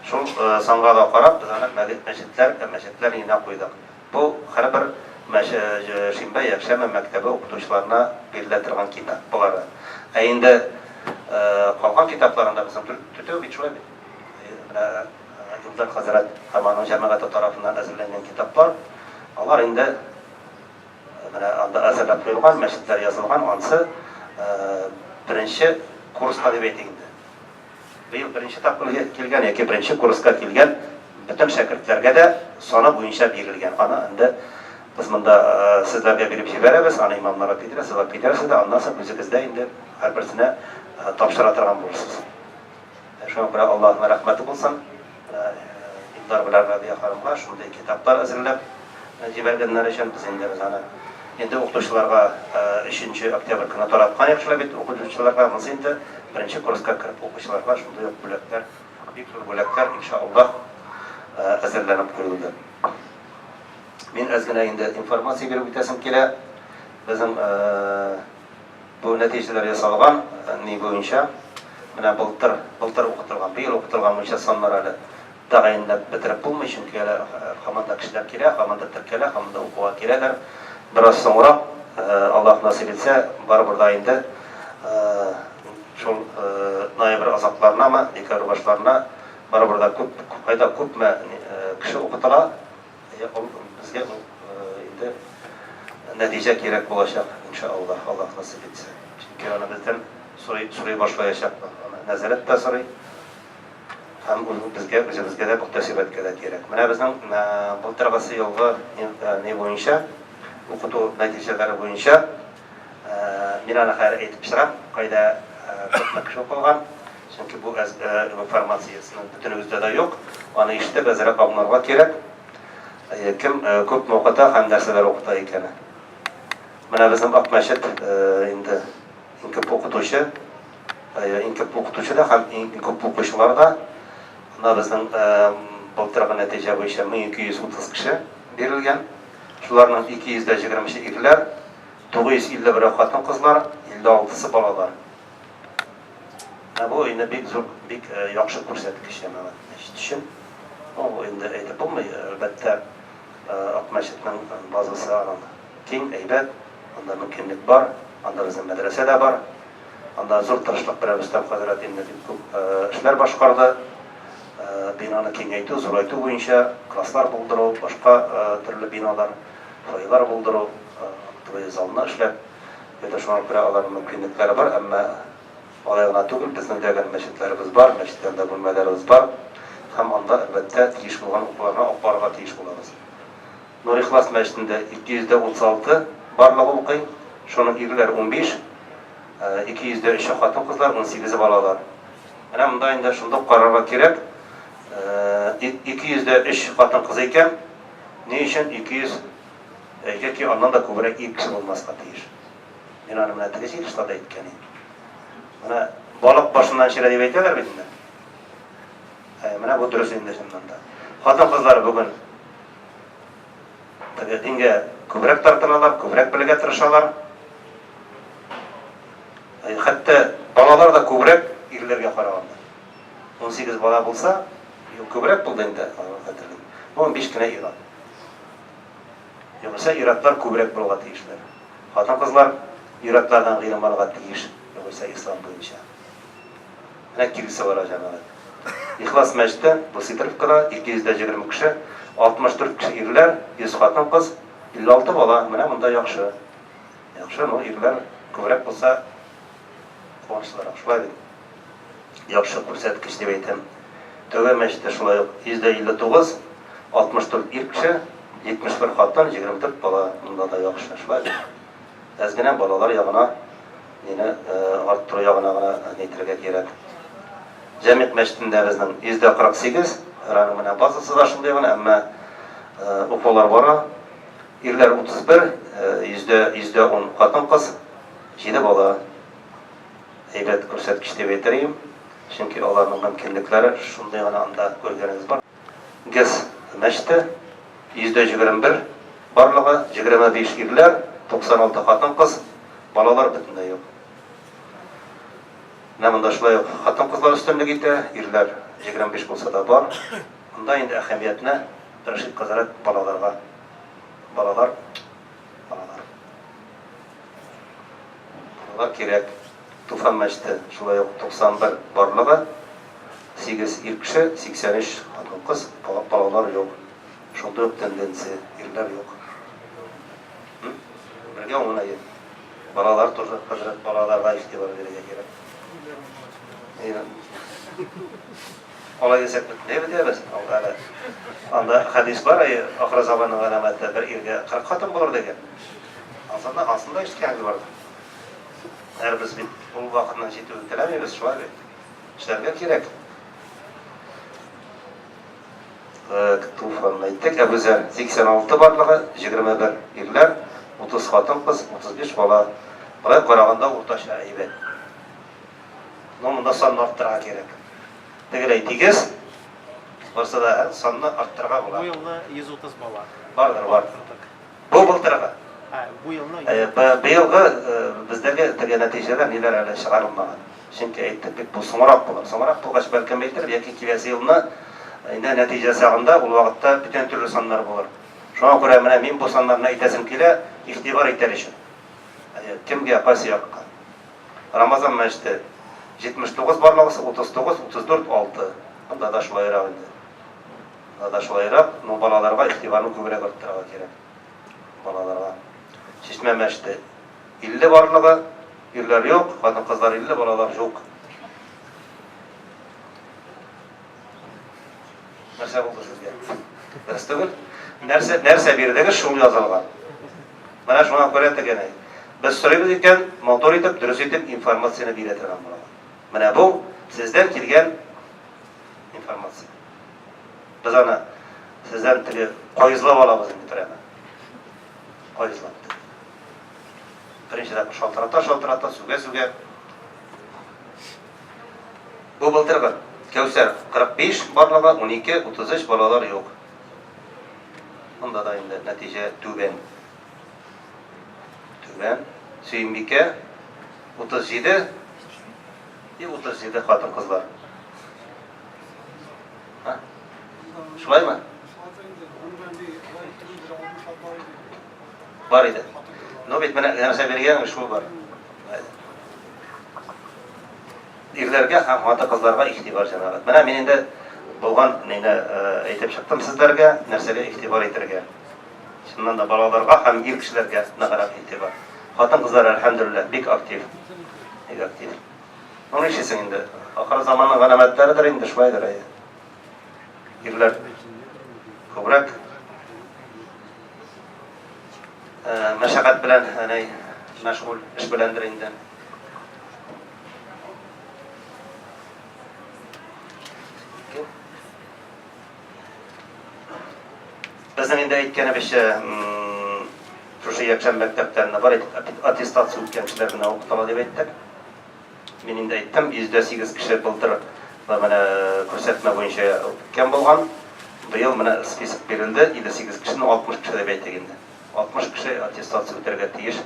Шул санга да карап, без аны мәчетләр, мәчетләр янына куйдык. Бу һәрбер шимбә, якшәмбе мәктәбе укытучыларына бирелә торган китап болары. Ә инде калган китапларында безнең дүртәү бит, шулай бит. Менә Илдар хәзрәт һәм аның җәмәгате тарафыннан әзерләнгән китаплар, алар инде менә анда әзерләп куелган, мәчетләр язылган, ансы беренче курска дип әйтик инде. Быел беренче тапкыр килгән яки беренче курска килгән бөтен шәкертләргә дә саны буенча бирелгән. Аны инде без монда сезләргә биреп җибәрәбез, аны имамнарга китерә, сез алып китәрсез дә, аннан соң үзегез дә инде һәрберсенә тапшыра торган булырсыз. Шуңа күрә Аллаһның рәхмәте булсын, Илдар белән Рабия ханымга шундый китаплар әзерләп җибәргәннәр өчен. Без инде без аны инде укытучыларга 3 октябрь көне тараткан идек шулай бит укытучыларга. Монысы инде беренче курска кереп укучыларга шундый ук бүләкләр, бик зур бүләкләр, иншаллаһ, әзерләнеп куелды. Мин әз генә инде информация биреп үтәсем килә. Безнең Бу нәтиҗәләр ясалган ни буенча, менә былтыр, былтыр укытылган, быел укытылган буенча саннар әле тәгаенләп бетереп булмый, чөнки әле һаман да кешеләр килә, һаман да теркәлә, һаман да укуга киләләр. Бераз соңрак, Аллаһ насыйп итсә, барыбер да инде шул ноябрь азакларынамы, декабрь башларына барыбер да күп, кайда күпме кеше укытыла, Ул безгә ул инде нәтиҗә кирәк булачак, иншаллаһ, Аллаһ насыйп итсә. Чөнки аны бездән сорый, сорый башлаячаклар. Аны нәзарәт тә сорый. Һәм ул безгә үзебезгә дә мөхтәсибәткә дә кирәк. Менә безнең былтыргысы елгы ни буенча укыту нәтиҗәләре буенча мин аны хәзер әйтеп чыгам, кайда күпме кеше укылган. Чөнки бу информациясенең бөтенебездә дә юк. Аны ишетеп, әзрәк аңларга кирәк. Кем күпме укыта һәм нәрсәләр укыта икәне. Менә безнең Ак мәчет инде иң күп укытучы, иң күп укытучы да һәм иң күп укучылар да. Анда безнең былтыргы нәтиҗә буенча 1230 кеше бирелгән. Шуларның 220 ирләр, 951 хатын-кызлар, 56-сы балалар. Ә бу инде бик зур, бик яхшы күрсәткеч җәмәгать мәчет өчен. Ул инде әйтеп булмый, әлбәттә, Ак мәчетнең базасы аның киң, әйбәт, анда мөмкинлек бар, анда безнең мәдрәсә дә бар. Анда зур тырышлык белән Рөстәм хәзрәт инде бик күп эшләр башкарды. Бинаны киңәйтү, зурайту буенча класслар булдыру, башка төрле биналар, фойелар булдыру, аудитория залны эшләп. Әйдә, шуңа күрә аларның мөмкинлекләре бар, әмма алай гына түгел, безнең дә гел мәчетләребез бар, мәчет янында бүлмәләребез бар һәм анда, әлбәттә, тиеш булган укуларны алып барырга тиеш булабыз. Нур-Ихлас мәчетендә 236 барлыгы укый, шуның ирләр 15, 203-е хатын-кызлар, 18-е балалар. Менә монда инде шундук карарга кирәк, 203 хатын-кыз икән, ни өчен 200 Яки аннан да күбрәк ир кеше булмаска тиеш. Мин аны менә теге җыелышта да әйткән идем. Менә балык башыннан черә дип әйтәләр бит инде. Ә, менә бу дөрес инде чыннан да. Хатын-кызлар бүген теге дингә күбрәк тартылалар, күбрәк белергә тырышалар. Хәтта балалар да күбрәк ирләргә караганда. 18 бала булса, күбрәк булды инде, хәтерлим. 15 кенә ир-ат. Югыйсә ир-атлар күбрәк булырга тиешләр. Хатын-кызлар ир-атлардан гыйлем алырга тиеш, югыйсә ислам буенча. Менә киресе бара, җәмәгать. Ихлас мәчете, бу Сидоровкада, 220 кеше, 64 кеше ирләр, 100 хатын-кыз, 56 бала. Менә монда яхшы. Яхшы, ну ирләр күбрәк булса куанычлырак. Шулай бит. Яхшы күрсәткеч дип әйтәм. Тәүбә мәчете шулай ук 159, 64 ир кеше, 71 хатын, 24 бала. Монда да яхшы, шулай бит. Әз генә балалар ягына мине арттыру ягына гына әйтергә кирәк. Җәмигъ мәчетендә безнең 148, аның менә базасы да шундый гына, әмма укулар бара. Ирләр 31, 110 хатын-кыз, 7 бала. Әйбәт күрсәткеч дип әйтер идем, чөнки аларның мөмкинлекләре шундый гына, анда күргәнегез бар. ГЭС мәчете, 121, Барлыгы 25 ирләр, 96 хатын-кыз, балалар бөтенләй юк. Менә монда шулай ук хатын-кызлар өстенлек итә, ирләр 25 булса да бар. Монда инде әһәмиятне Рәшит хәзрәт балаларга, балалар, балалар. Балалар кирәк. Туфан мәчете шулай ук 91 барлыгы, 8 ир кеше, 83 хатын-кыз, балалар юк. Шундый ук тенденция, ирләр юк. Бергә уңай. Балалар тоже, хәзрәт, балаларга игътибар бирергә кирәк. Алай дисәк, бөтенләй бетәбез. Әле анда хәдис бар, әй, ахыр заманның галәмәте бер иргә 40 хатын булыр дигән. Ансында, ансында ишеткәнегез бардыр. Әле без бит ул вакытның җитүен теләмибез, шулай бит. Эшләргә кирәк. Так, Туфанны әйттек. Әбүзәр 86 барлыгы, 21 ирләр, 30 хатын-кыз, 35 бала. Болай караганда уртача әйбәт. Но монда санны арттырырга кирәк. Тегеләй тигез, барса да санны арттырырга була. Бу елны 130 бала. Бардыр, бар. Бу былтыргы. Ә, бу елны Быелгы бездәге теге нәтиҗәләр ниләр әле чыгарылмаган. Чөнки әйттек бит, бу соңрак булыр. Соңрак булгач, бәлкем әйтер, яки киләсе елны инде нәтиҗә сагында ул вакытта бүтән төрле саннар булыр. Шуңа күрә менә мин бу саннарны әйтәсем килә, игътибар итәр өчен. Кемгә, кайсы якка. Рамазан мәчете 79 барлыгысы, 39, 34, 6. Монда да шулайрак инде. Монда да шулайрак, но балаларга игътибарны күбрәк арттырырга кирәк. Балаларга. Чишмә мәчете 50 барлыгы, ирләр юк, хатын-кызлар 50, балалар юк. Нәрсә булды сезгә? Дөрес түгел. Нәрсә, нәрсә бирдегез, шул язылган. Менә шуңа күрә тегене. Без сорыйбыз икән, матур итеп, дөрес итеп информацияне бирә торган булалар. Менә бу сездән килгән информация. Без аны сездән теге каезлап алабыз инде прямо. Каезлап. Беренче тапкыр шалтырата, шалтырата, сүгә, сүгә. Бу былтыргы. Кәүсәр 45 барлыгы, 12, 33 балалар юк. Монда да инде нәтиҗә түбән. Түбән. Сөембикә 37 и 37 хатын-кызлар. Шулаймы? Бар иде. Ну бит менә нәрсә биргән, шул бар. Ирләргә һәм хатын-кызларга игътибар җәмәгать. Менә мин инде булган мине әйтеп чыктым сезләргә, нәрсәгә игътибар итәргә. Чыннан да балаларга һәм ир кешеләргә ныграк игътибар. Хатын-кызлар әлхәмдүлилләһ бик актив. Бик актив. Ну нишлисең инде? Ахыр заманның галәмәтләредер инде, шулайдыр әйе. Ирләр күбрәк мәшәкать белән әнәй мәшгуль эш беләндер инде. Безнең инде әйткәнебезчә, шушы якшәмбе мәктәпләрендә бар аттестация үткән кешеләр генә укытыла дип әйттек. Мин инде әйттем, 108 кеше былтыр менә күрсәтмә буенча үткән булган. Быел менә список бирелде, 58 кешене 60 кеше дип әйтик инде. 60 кеше аттестация үтәргә тиеш.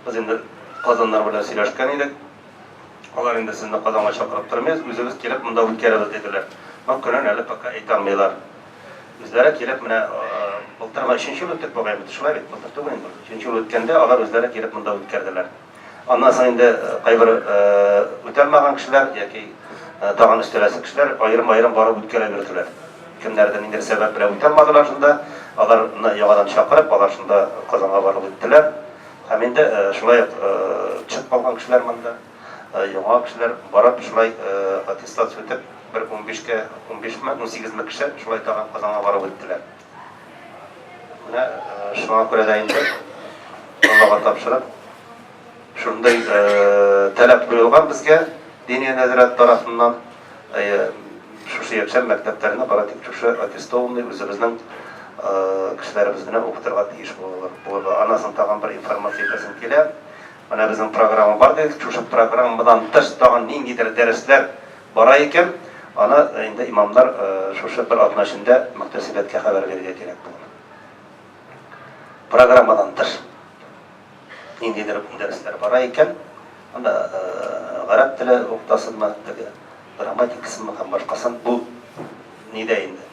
Без инде Казаннар белән сөйләшкән идек. Алар инде сезне Казанга чакырып тормыйбыз, үзебез килеп монда үткәрәбез диделәр. Но көнен әле пока әйтә алмыйлар. Үзләре килеп менә былтыр менә өченче ел үттек бугай бит, шулай бит, былтыр түгел инде. Өченче ел үткәндә алар үзләре килеп монда үткәрделәр. Аннан соң инде кайбер үтә алмаган кешеләр яки тагын өстәләсе кешеләр аерым-аерым барып үткәрә бирделәр. Кемнәрдер ниндидер сәбәп белән үтә алмадылар шунда, аларны яңадан чакырып, алар шунда Казанга барып үттеләр. Һәм инде шулай ук төшеп калган кешеләр монда, яңа кешеләр барып шулай аттестация үтеп, бер унбишкә, унбишме, унсигезме кеше шулай тагын Казанга барып үттеләр. Менә шуңа күрә дә инде Аллага тапшырып, шундый таләп куелган безгә Диния нәзарәте тарафыннан, шушы якшәмбе мәктәпләренә бары тик шушы аттестованный үзебезнең кешеләребез генә укытырга тиеш булырга. Аннан соң тагын бер информация әйтәсем килә. Менә безнең программа бар дидек, шушы программадан тыш тагын ниндидер дәресләр бара икән, аны инде имамнар шушы бер атна эчендә мөхтәсибәткә хәбәр бирергә кирәк булыр. Программадан тыш ниндидер дәресләр бара икән, анда гарәп теле укытасызмы, теге грамматикасынмы һәм башкасын, бу нидә инде?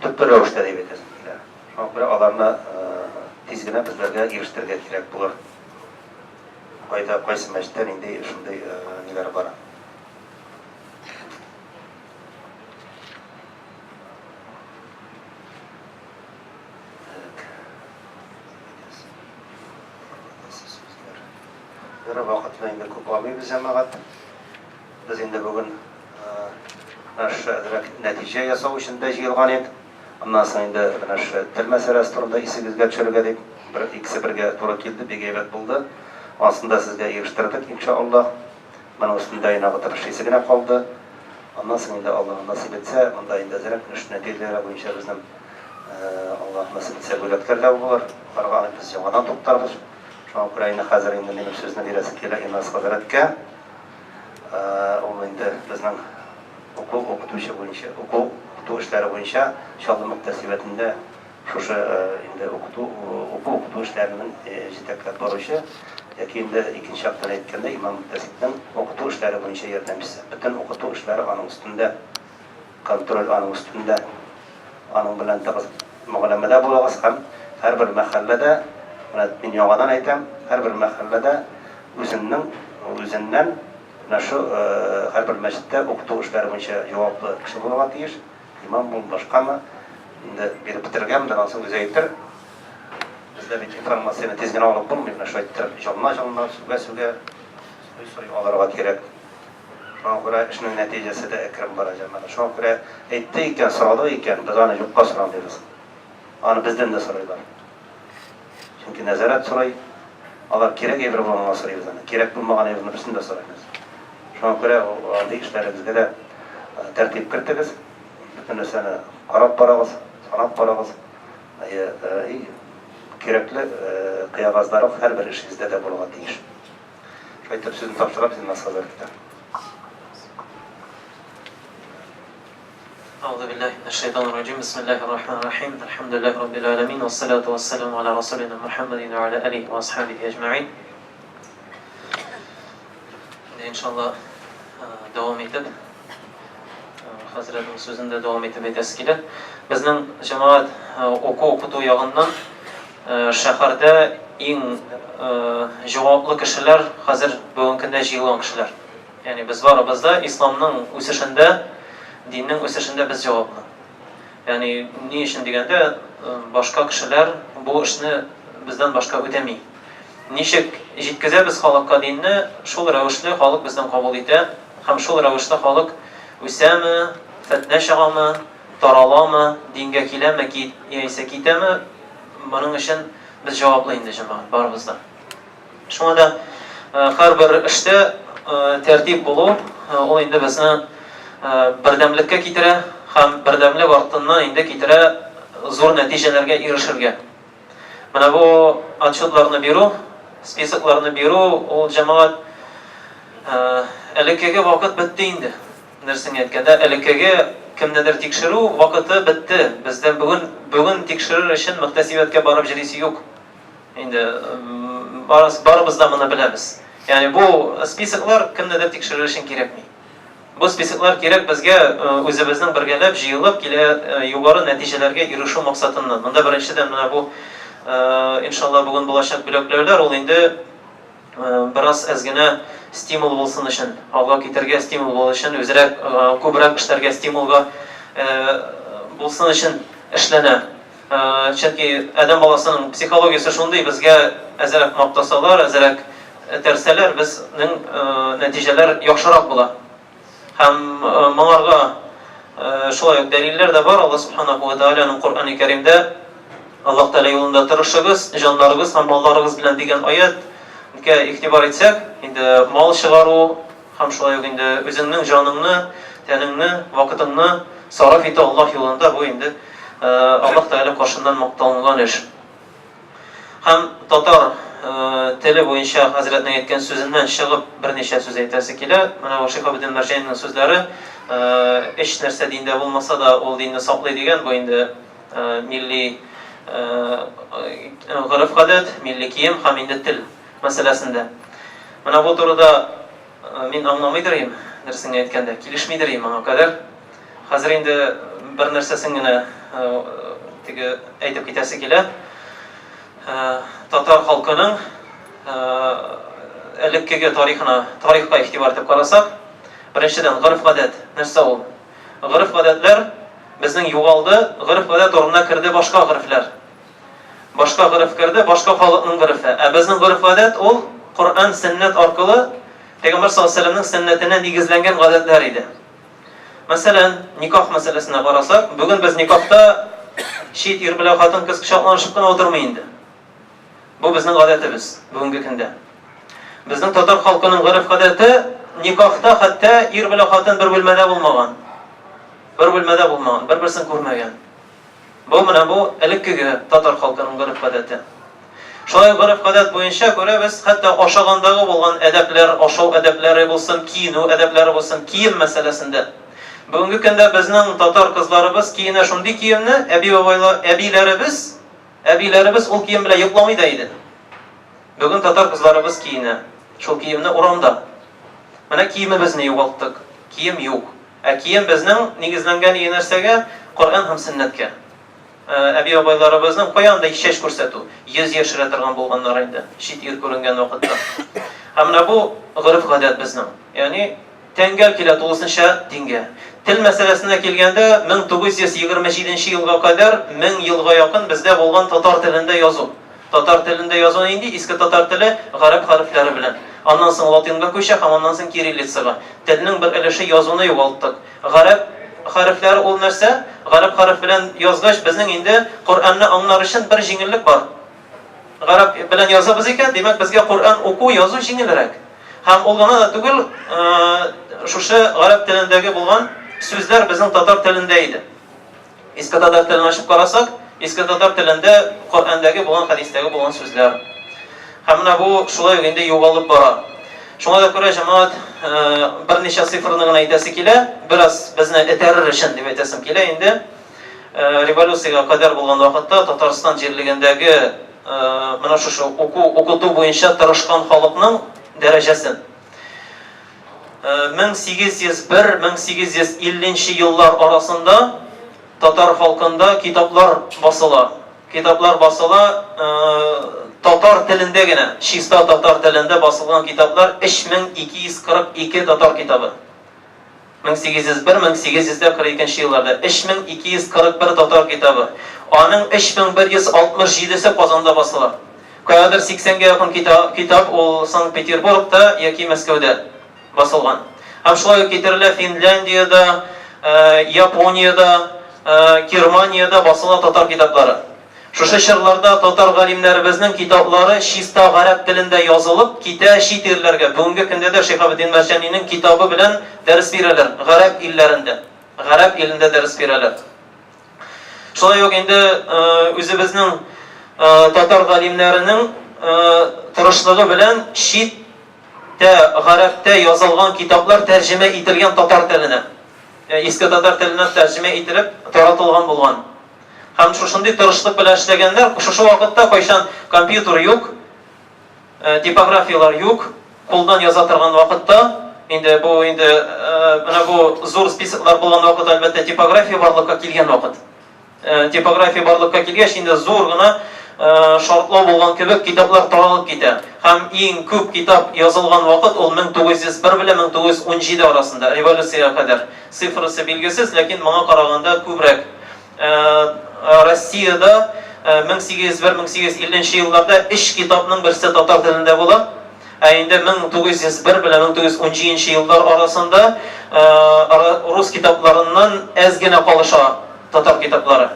Төпле рәвештә дип әйтәсем килә. Шуңа күрә аларны тиз генә безләргә ирештерергә кирәк булыр. Кайда, кайсы мәчеттә нинди шундый ниләр бара. Бер вакытны инде күп алмыйбыз, җәмәгать. Без инде бүген менә шушы әзрәк нәтиҗә ясау өчен дә җыелган идек. Аннан соң инде менә шушы тел мәсьәләсе турында исегезгә төшерергә дип, бер икесе бергә туры килде, бик әйбәт булды. Анысын да сезгә ирештердек, иншаллаһ. Моның өстендә инде ныгытып эшлисе генә калды. Аннан соң инде Аллаһ насыйп итсә, монда инде әзрәк эш нәтиҗәләре буенча безнең Аллаһ насыйп итсә бүләкләр дә булыр. Аларга без яңадан туктарбыз. Шуңа күрә инде хәзер инде минем сүзне бирәсе килә Инас хәзрәткә. Ул инде безнең уку укытучы буенча, уку укыту эшләре буенча Чаллы мөхтәсибәтендә Шушы инде укыту, уку-укыту эшләренең җитәкләп баручы яки инде икенче яктан әйткәндә, имам-мөхтәсибнең укыту эшләре буенча ярдәмчесе. Бөтен укыту эшләре аның өстендә, контроль аның өстендә. Аның белән тыгыз мөгамәләдә булыгыз һәм һәрбер мәхәлләдә, менә мин яңадан әйтәм, һәрбер мәхәлләдә үзеннең, үзеннән менә шу һәрбер мәчеттә укыту эшләре буенча җаваплы кеше булырга тиеш. Имам бул, башкамы, инде биреп бетергән, аннан соң үзе әйтер. Бездә бит информацияне тиз генә алып булмый, менә шулай иттереп җанына-җанына, сүгә-сүгә, сорый-сорый алырга кирәк. Шуңа күрә эшнең нәтиҗәсе дә әкрен бара, җәмәгать. Шуңа күрә әйтте икән, сорадык икән, без аны юкка сорамыйбыз. Аны бездән дә сорыйлар. Чөнки нәзарәт сорый, алар кирәк әйбер булганга сорыйбыз аны, кирәк булмаган әйберне берсен дә сорамыйбыз. Шуңа күрә андый эшләрегезгә дә тәртип кертегез, бөтен нәрсәне карап барыгыз, санап барыгыз. И кирәкле кыягазлар һәрбер эшегездә дә булырга тиеш. Шулай итеп сүзне тапшырам Зиннас хәзрәткә. أعوذ بالله من الشيطان الرجيم بسم الله الرحمن الرحيم الحمد لله رب العالمين والصلاة والسلام على رسولنا محمد وعلى آله وأصحابه أجمعين Иншалла дәвам итеп, хәзрәтнең сүзен дә дәвам итеп әйтәсе килә. Безнең җәмәгать уку укыту ягыннан шәһәрдә иң җаваплы кешеләр хәзер бүгенге көндә җыелган кешеләр. Ягъни без барыбыз да исламның үсешендә, диннең үсешендә без җаваплы. Ягъни ни өчен дигәндә, башка кешеләр бу эшне бездән башка үтәми. Ничек җиткезәбез халыкка динне, шул рәвешле халык бездән кабул итә һәм шул рәвешле халык үсәме, фетнә чыгамы, тараламы, дингә киләме, яисә китәме, моның өчен без җаваплы инде, җәмәгать, барыбыз да. Шуңа да һәрбер эштә тәртип булу, ул инде безне бердәмлеккә китерә һәм бердәмлек артыннан инде китерә зур нәтиҗәләргә ирешергә. Менә бу отчетларны бирү, списокларны бирү, ул җәмәгать элеккеге вакыт бетте инде. Нәрсәне әйткәндә, элеккеге кемнедер тикшерү вакыты бетте. Бездә бүген бүген тикшерер өчен мөхтәсибәткә барып җөрисе юк. Инде барыбыз да моны беләбез. Ягъни бу списоклар кемнедер тикшерер өчен кирәкми. Бу списоклар кирәк безгә үзебезнең бергәләп җыелып килә югары нәтиҗәләргә ирешү максатыннан. Монда беренчедән менә бу иншалла бүген булачак бүләкләүләр ул инде бераз әз генә стимул булсын өчен, алга китергә стимул булсын өчен, үзрәк күбрәк эшләргә стимулга булсын өчен эшләнә. Чөнки адәм баласының психологиясе шундый, безгә әзрәк мактасалар, әзрәк этәрсәләр, безнең нәтиҗәләр яхшырак була. Һәм моңарга шулай ук дәлилләр дә бар. Алла субханаху ва тааляның Коръәни Кәримдә Аллаһ Тәгалә юлында тырышыгыз, җаннарыгыз һәм малларыгыз белән дигән аяткә игътибар итсәк, инде мал чыгару һәм шулай ук инде үзеңнең җаныңны, тәнеңне, вакытыңны сарыф итү Аллаһ юлында бу инде Аллаһ Тәгалә каршыннан макталынган эш. Һәм татар теле буенча хәзрәтнең әйткән сүзеннән чыгып берничә сүз әйтәсе килә. Менә бу Шиһабетдин Мәрҗанинең сүзләре, өч нәрсә диндә булмаса да, ул динне саклый дигән, бу инде милли Гореф-гадәт, милли кием һәм инде тел мәсьәләсендә. Менә бу турыда мин аңламыйдыр идем, дөресен генә әйткәндә, килешмидер идем моңа кадәр. Хәзер инде бер нәрсәсен генә теге әйтеп китәсе килә. Татар халкының элеккеге тарихына, тарихка игътибар итеп карасак, беренчедән, гореф-гадәт нәрсә ул? Гореф-гадәтләр безнең югалды, гореф-гадәт урынына керде башка горефләр. Башка гореф керде, башка халыкның горефе. Ә безнең гореф-гадәт ул Коръән, сөннәт аркылы Пәйгамбәр саллаллаһу алейһи ва сәлләмнең сөннәтенә нигезләнгән гадәтләр иде. Мәсәлән, никах мәсьәләсенә карасак, бүген без никахта чит ир белән хатын-кыз кочакланышып кына утырмый инде. Бу безнең гадәтебез бүгенге көндә. Безнең татар халкының гореф-гадәте никахта хәтта ир белән хатын бер бүлмәдә булмаган. Бер бүлмәдә булмаган, бер-берсен күрмәгән. Бу менә бу элеккеге татар халкының гореф-гадәте. Шулай ук гореф-гадәт буенча күрәбез, хәтта ашагандагы булган әдәпләр, ашау әдәпләре булсын, киенү әдәпләре булсын, кием мәсьәләсендә. Бүгенге көндә безнең татар кызларыбыз киенә шундый киемне, әби-бабайлар, әбиләребез, әбиләребез ул кием белән йокламый да иде. Бүген татар кызларыбыз киенә шул киемне урамда. Менә киемебезне югалттык, кием юк. Ә кием безнең нигезләнгән иде нәрсәгә? Коръән һәм сөннәткә. Әби-бабайларыбызның кая анда чәч күрсәтү? Йөз яшерә торган булганнар инде, чит ир күренгән вакытта. Һәм менә бу гореф-гадәт безнең. Ягъни тәңгәл килә тулысынча дингә. Тел мәсьәләсенә килгәндә, 1927 нче елга кадәр, 1000 елга якын бездә булган татар телендә язу. Татар телендә язу нинди? Иске татар теле гарәп хәрефләре белән. Аннан соң латинга күчә һәм аннан соң кириллицага. Телнең бер өлеше язуны югалттык. Гарәп хәрефләре ул нәрсә? Гарәп хәреф белән язгач, безнең инде Коръәнне аңлар өчен бер җиңеллек бар. Гарәп белән язабыз икән, димәк, безгә Коръән уку, язу җиңелрәк. Һәм ул гына да түгел, шушы гарәп телендәге булган сүзләр безнең татар телендә иде. Иске татар телен ачып карасак, иске татар телендә Коръәндәге булган, хәдистәге булган сүзләр. Һәм менә бу шулай ук инде югалып бара. Шуңа да күрә, җәмәгать, берничә цифрны гына әйтәсе килә, бераз безне этәрер өчен дип әйтәсем килә инде. Революциягә кадәр булган вакытта Татарстан җирлегендәге менә шушы уку, укыту буенча тырышкан халыкның дәрәҗәсен. 1801-1850 нче еллар арасында татар халкында китаплар басыла. Китаплар басыла татар телендә генә, чиста татар телендә басылган китаплар 3242 татар китабы. 1801-1842 елларда 3241 татар китабы. Аның 3167-се Казанда басыла. Каядыр 80 гә якын китап ул Санкт-Петербургта яки Мәскәүдә басылган. Һәм шулай ук китерелә Финляндиядә, Япониядә, Германиядә басыла татар китаплары. Шушы чорларда татар галимнәребезнең китаплары чиста гарәп телендә язылып китә чит ирләргә. Бүгенге көндә дә Шиһабетдин Мәрҗанинең китабы белән дәрес бирәләр гарәп илләрендә. Гарәп илендә дәрес бирәләр. Шулай ук инде үзебезнең татар галимнәренең тырышлыгы белән читтә гарәптә язылган китаплар тәрҗемә ителгән татар теленә. Иске татар теленә тәрҗемә ителеп таратылган булган. Һәм шушындый тырышлык белән эшләгәннәр, шушы вакытта кайчан компьютер юк, типографияләр юк, кулдан яза торган вакытта, инде бу инде менә бу зур списоклар булган вакыт, әлбәттә, типография барлыкка килгән вакыт. Типография барлыкка килгәч, инде зур гына шартлау булган кебек китаплар таралып китә. Һәм иң күп китап язылган вакыт ул 1901 белән 1917 арасында, революциягә кадәр. Цифрасы билгесез, ләкин моңа караганда күбрәк. Россиядә 1801-1850 елларда өч китапның берсе татар телендә була. Ә инде 1901 белән 1917 еллар арасында рус китапларыннан әз генә калыша татар китаплары.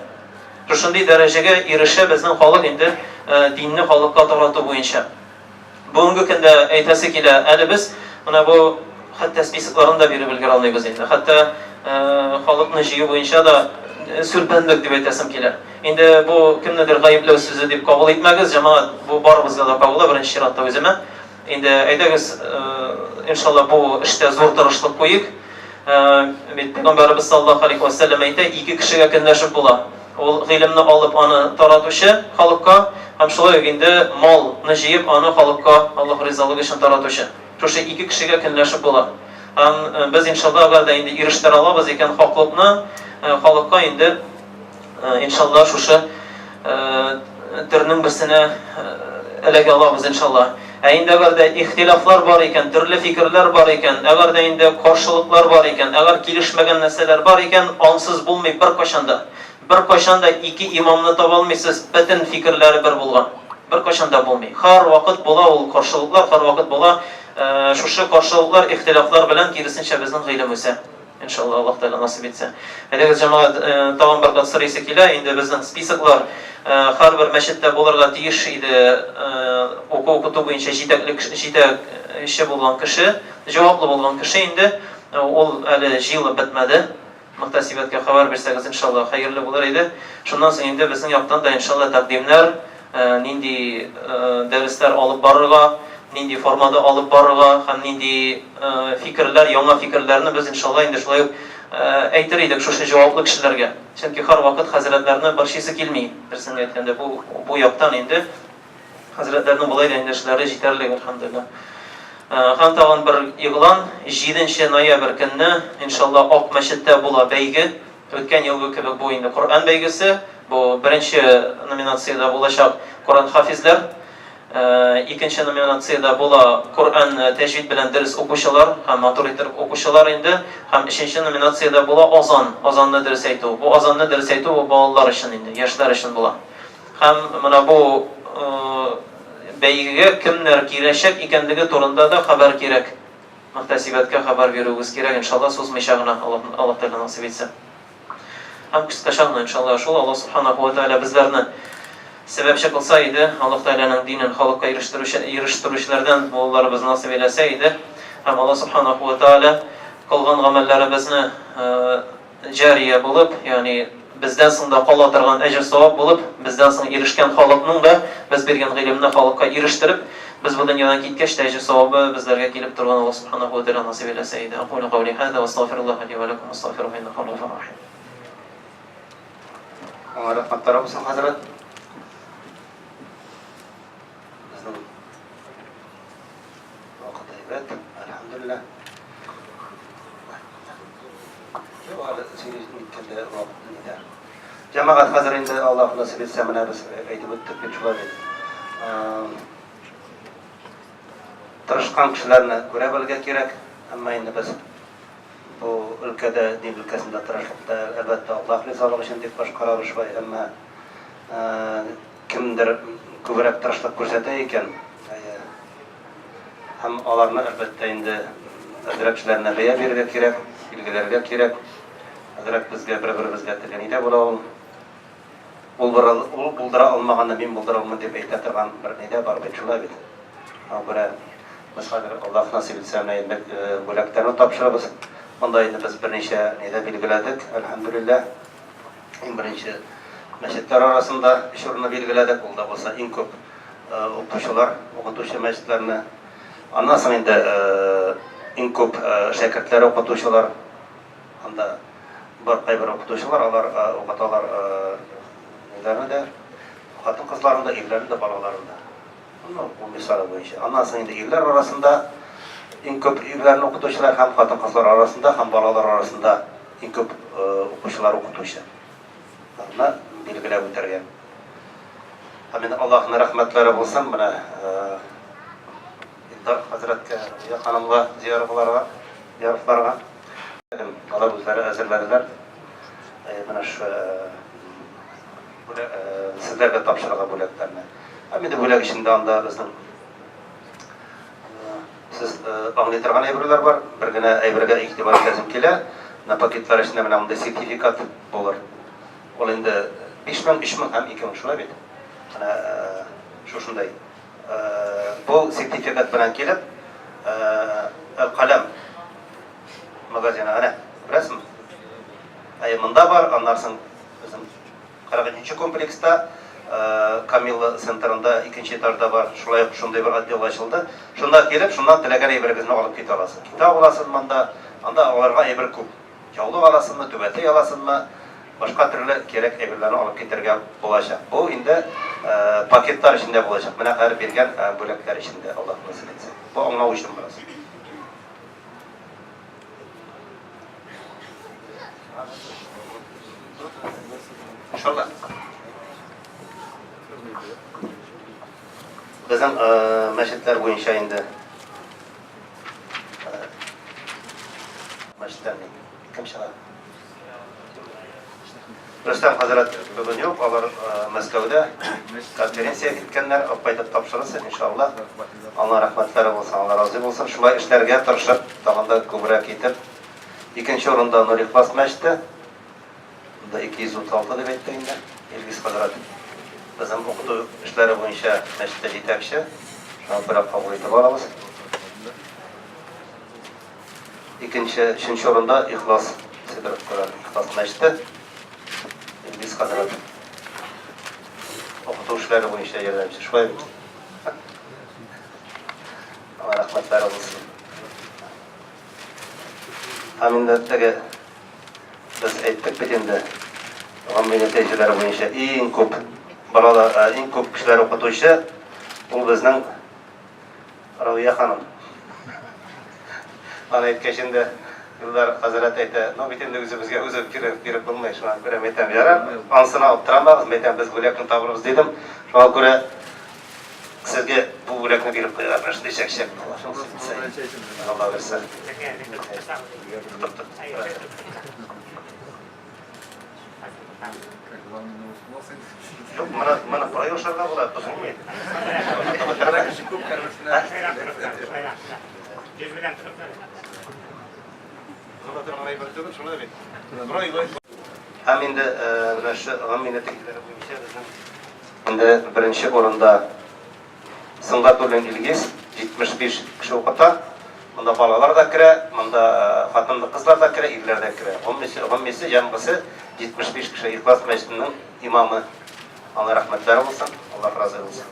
Шушындый дәрәҗәгә ирешә безнең халык инде динне халыкка тарату буенча. Бүгенге көндә әйтәсе килә, әле без менә бу хәтта списокларын да биреп өлгерә алмыйбыз инде. Хәтта халыкны җыю буенча да сүлпәнлек дип әйтәсем килә. Инде бу кемнедер гаепләү сүзе дип кабул итмәгез, җәмәгать, бу барыбызга да кагыла, беренче чиратта үземә. Инде әйдәгез, иншалла, бу эштә зур тырышлык куйыйк. Бит Пәйгамбәребез саллаллаһу алейхи ва сәлләм әйтә, ике кешегә көнләшеп була. Ул гыйлемне алып аны таратучы халыкка һәм шулай ук инде малны җыеп аны халыкка Аллаһ ризалыгы өчен таратучы. Шушы ике кешегә көнләшеп була. Һәм без иншалла әгәр дә инде ирештерә алабыз икән хаклыкны халыкка инде иншалла шушы төрнең берсенә эләгә алабыз иншалла. Ә инде әгәр дә ихтилафлар бар икән, төрле фикерләр бар икән, әгәр дә инде каршылыклар бар икән, әгәр килешмәгән нәрсәләр бар икән, ансыз булмый беркайчан да. Беркайчан да ике имамны таба алмыйсыз, бөтен фикерләре бер булган. Беркайчан да булмый. Һәрвакыт була ул каршылыклар, һәрвакыт була. Шушы каршылыклар, ихтилафлар белән киресенчә безнең гыйлем үсә. Иншалла, Аллаһ Тәгалә насыйп итсә. Әйдәгез, җәмәгать, тагын бер кат сорыйсы килә. Инде безнең списоклар һәрбер мәчеттә булырга тиеш иде. Уку укыту буенча җитәклек җитәкче булган кеше, җаваплы булган кеше инде. Ул әле җыелып бетмәде. Мөхтәсибәткә хәбәр бирсәгез, иншалла, хәерле булыр иде. Шуннан соң инде безнең яктан да, иншалла, тәкъдимнәр, нинди дәресләр алып барырга, нинди формада алып барырга һәм нинди фикерләр, яңа фикерләрне без, иншалла, инде шулай ук әйтер идек шушы җаваплы кешеләргә. Чөнки һәрвакыт хәзрәтләрне борчыйсы килми, дөресен әйткәндә, бу, бу яктан инде хәзрәтләрнең болай да инде эшләре җитәрлек, әлхәмдүлилләһ. Һәм тагын бер игълан, 7 ноябрь көнне, иншалла, Ак мәчеттә була бәйге. Үткән елгы кебек бу инде Коръән бәйгесе. Бу беренче номинациядә булачак Коръән хафизләр. Икенче номинациядә була Коръән тәҗвид белән дөрес укучылар һәм матур итеп укучылар инде. Һәм өченче номинациядә була азан, азанны дөрес әйтү. Бу азанны дөрес әйтү бу балалар өчен инде, яшьләр өчен була. Һәм менә бу бәйгегә кемнәр киләчәк икәнлеге турында да хәбәр кирәк. Мөхтәсибәткә хәбәр бирүегез кирәк, иншалла, сузмыйча гына, Аллаһ Аллаһ Тәгалә насыйп итсә. Һәм кыскача гына, иншалла, шул Аллаһ Субханаху ва Тәгалә безләрне сәбәпче кылса иде, Аллаһ Тәгаләнең динен халыкка ирештерүче ирештерүчеләрдән булуларыбызны насыйп әйләсә иде. Һәм Аллаһ Субханаху ва Тәгалә кылган гамәлләребезне җария булып, ягъни бездән соң да кала торган әҗер-савап булып, бездән соң ирешкән халыкның да без биргән гыйлемне халыкка ирештереп, без бу дөньядан киткәч тә әҗер-савабы безләргә килеп торган Аллаһ Субханаһу ва Тәгалә насыйп әйләсә иде. Акулю каули һаза ва астагфируллаһа ли ва ләкум вастагфируһу иннаһу һувал гафурur рахим. Аңа рәхмәтләр булсын, хәзрәт. Безнең вакыт әйбәт, әлхәмдүлилләһ. Юк, әле сөйли ниткәндә вакыт нидә. Җәмәгать, хәзер инде Аллаһ насыйп итсә, менә без әйтеп үттек бит шулай бит. Тырышкан кешеләрне күрә белергә кирәк, әмма инде без бу өлкәдә, дин өлкәсендә тырышлыкта, әлбәттә, Аллаһ ризалыгы өчен дип башкарабыз шулай, әмма кемдер күбрәк тырышлык күрсәтә икән, Һәм аларны, әлбәттә инде, әзрәк эшләренә бәя бирергә кирәк, билгеләргә кирәк. Әзрәк безгә бер-беребезгә теге ни дә була ул. Ул бер ул булдыра алмаганны мин булдыра алмыйм дип әйтә торган бер ни дә бар бит, шулай бит. Шуңа күрә без хәзер Аллаһ насыйп итсә, менә инде бүләкләрне тапшырабыз. Монда инде без берничә ни дә билгеләдек, әлхәмдүлилләһ. Иң беренче мәчетләр арасында өч урынны билгеләдек, ул да булса иң күп укучылар, укытучы мәчетләрне. Аннан соң инде иң күп шәкертләр укытучылар. Анда бар кайбер укытучылар, алар укыталар ниләрне дә, хатын-кызларны да, ирләрне дә, балаларны да. Ну, бу мисалы буенча. Аннан соң инде ирләр арасында иң күп ирләрне укытучылар һәм хатын-кызлар арасында һәм балалар арасында иң күп укучылар укытучы. Ны билгеләп үтәргә. Һәм инде Аллаһның рәхмәтләре булсын менә Илдар хәзрәткә, Рөя ханымга, Зияровларга, Зияровларга. Алар үзләре әзерләделәр. Менә шу сезләргә тапшырырга бүләкләрне. Һәм инде бүләк эчендә анда безнең сез аңлый торган әйберләр бар. Бер генә әйбергә игътибар итәсем килә. Менә пакетлар эчендә менә мондый сертификат булыр. Ул инде 5000, 3000 һәм 2000 шулай бит. Менә шушындай. Бу сертификат белән килеп, Әл-Каләм магазины, әнә, беләсезме? Әйе, монда бар, аннан соң безнең 43 комплекста Камилла центрында икенче этажда бар, шулай ук шундый бер отдел ачылды. Шунда килеп, шуннан теләгән әйберегезне алып китә аласыз. Китап аласыз монда, анда аларга әйбер күп. Яулык аласызмы, түбәтәй аласызмы, башка төрле кирәк әйберләрне алып китәргә булачак. Бу инде пакетлар эчендә булачак. Менә хәзер биргән бүләкләр эчендә, Аллаһ насыйп итсә. Бу аңлау өчен бераз. Иншалла. Безнең мәчетләр буенча инде мәчетләр кем чыга? Рөстәм хәзрәт бүген юк, алар Мәскәүдә конференция киткәннәр, алып кайтып тапшырырсың, иншалла. Алла рәхмәтләре булсын, Алла разый булсын. Шулай эшләргә тырышып, тагын да күбрәк итеп. Икенче урында Нур Ихлас мәчете. Монда 236 дип әйтте инде Илгиз хәзрәт. Безнең укыту эшләре буенча мәчеттә җитәкче. Шуңа күрә кабул итеп алабыз. Икенче, өченче урында Ихлас Сидоров Коран Ихлас мәчете. Илгиз хәзрәт. Укыту эшләре буенча ярдәмче. Шулай бит. Алла рәхмәтләре булсын. Һәм инде теге без әйттек бит инде, гомуми нәтиҗәләр буенча иң күп балалар, иң күп кешеләр укытучы ул безнең Равия ханым. Аны әйткәч инде Илдар хәзрәт әйтә, ну бит инде үзебезгә үзе биреп, биреп булмый, шуңа күрә әйтәм, ярар, ансына аптырамагыз, әйтәм, без бүләкне табырбыз дидем. Шуңа күрә сезгә бу бүләкне биреп куярга менә шундый чәкчәк. Алла бирсә. Тотып тор. Юк, моны, моны болай ашарга була, бозылмый. Һәм инде менә шу гомуми нәтиҗәләре буенча безнең инде беренче урында Сөнгатуллин Илгиз, 75 кеше укыта. Монда балалар да керә, монда хатынлы кызлар да керә, ирләр дә керә. Гомумисе, гомумисе, җәмгысе 75 кеше. Ихлас мәчетенең имамы. Аңа рәхмәтләр булсын, Аллаһ разый булсын.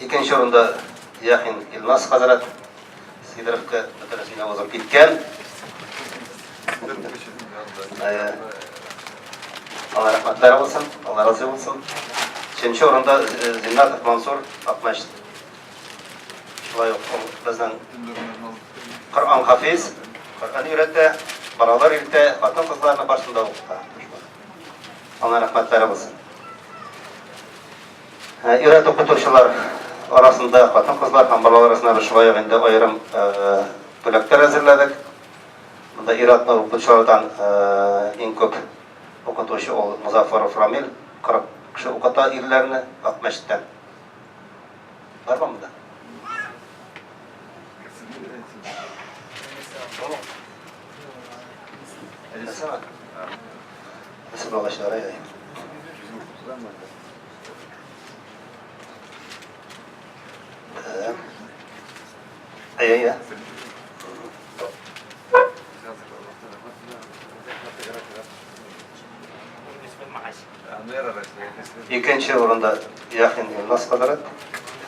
Икенче урында Яхин Илназ хәзрәт. Сидоровка бөтенесендә узып киткән. Алла рәхмәтләре булсын, Алла разый булсын. Өченче урында Зиннатов Мансур Акмәчет. Шулай ук ул безнең Коръән хафиз, Коръән өйрәтә, балалар өйрәтә, хатын-кызларны барысын да укыта. Алла рәхмәтләре булсын. Ир-ат укытучылар арасында хатын-кызлар һәм балалар арасында без шулай ук инде аерым бүләкләр әзерләдек. Монда ир-атны укытучылардан иң күп укытучы ул Музафаров Рамил, 40 кеше укыта ирләрне Акмәчеттән. Бармы монда? Нәрсә булгач, ярай. Әйе, әйе. Икенче урында Яхин Илназ хәзрәт,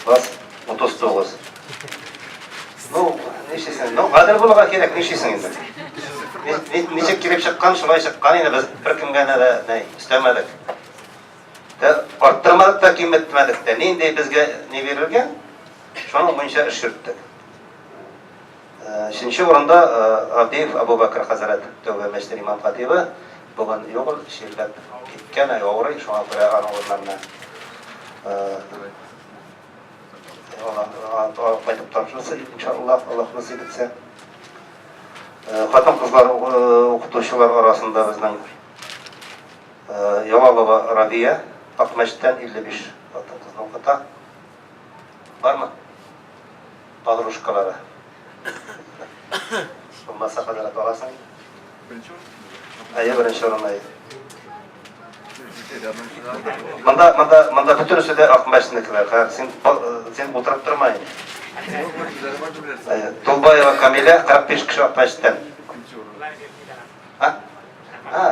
класс 39. Ну, нишлисең? Ну, гадел булырга кирәк, нишлисең инде? Ничек килеп чыккан, шулай чыккан инде, без беркемгә дә ни өстәмәдек. Тә арттырмадык та, киметмәдек тә. Нинди безгә ни бирелгән, шуның буенча эш йөрттек. Өченче урында Абдиев Абубакр хәзрәт, Тәүбә мәчете имам хатибы. Бүген юк ул, чирләп киткән, авырый, шуңа күрә аның урынына кайтып тапшырсын, иншаллаһ, Аллаһ насыйп итсә. Хатын-кызлар укытучылар арасында безнең Ялалова Рабия Акмәчеттән 55 хатын-кызны укыта. Бармы? Подружкалары. Булмаса хәзрәт аласың. Беренче урын. Әйе, беренче урын, әйе. Монда, монда, монда бөтенесе дә Акмәчетнекеләр. Хәзер син, син утырып торма инде. Тулбаева Камилә, 45 кеше Акмәчеттән. А? А,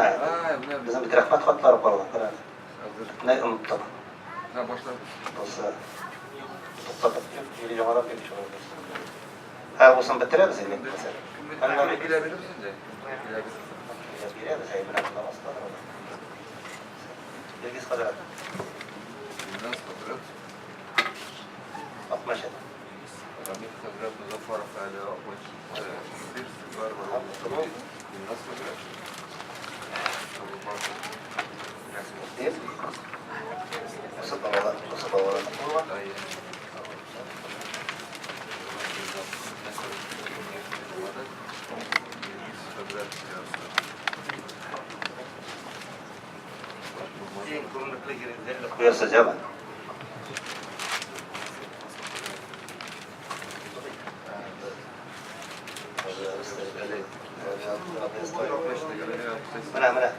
безнең бит рәхмәт хатлары калган, кара. Менә оныттык. Бусы туктатып или яңадан биреп чыгарабыз. Ә бусын бетерәбез инде. Әллә бирәбез инде. Бирәбез, әй, менә монда астадыр ул. Илгиз хәзрәт. Илназ хәзрәт. Акмәчет. Рамил хәзрәт Мозаффаров әле Акмәчет. Илназ хәзрәт. Бусы балалар, бусы балалар. Иң күренекле җирендә куясы җама. Менә, менә,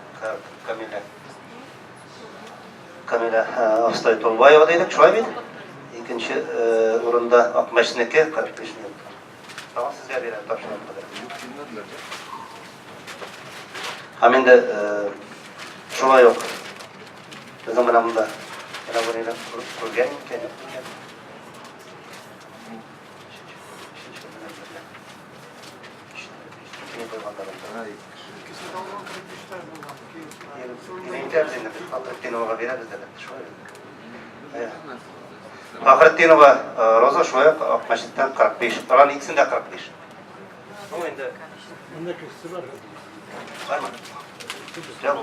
Камилә. Камилә Абстай Толбаева дидек, шулай бит? Икенче урында Акмәчнеке 45 минут. Тагын сезгә бирәм, тапшырам кадәр. Һәм инде шулай ук безнең менә монда менә бу нидән күргән икән, юк икән. Әйтәбез инде, без Фахретдиновага бирәбез дә бит, шулай бит. Фахретдинова Роза шулай ук Акмәчеттән 45, аларның икесен дә 45. Ну инде. Монда кешесе бар. Бармы? Юк.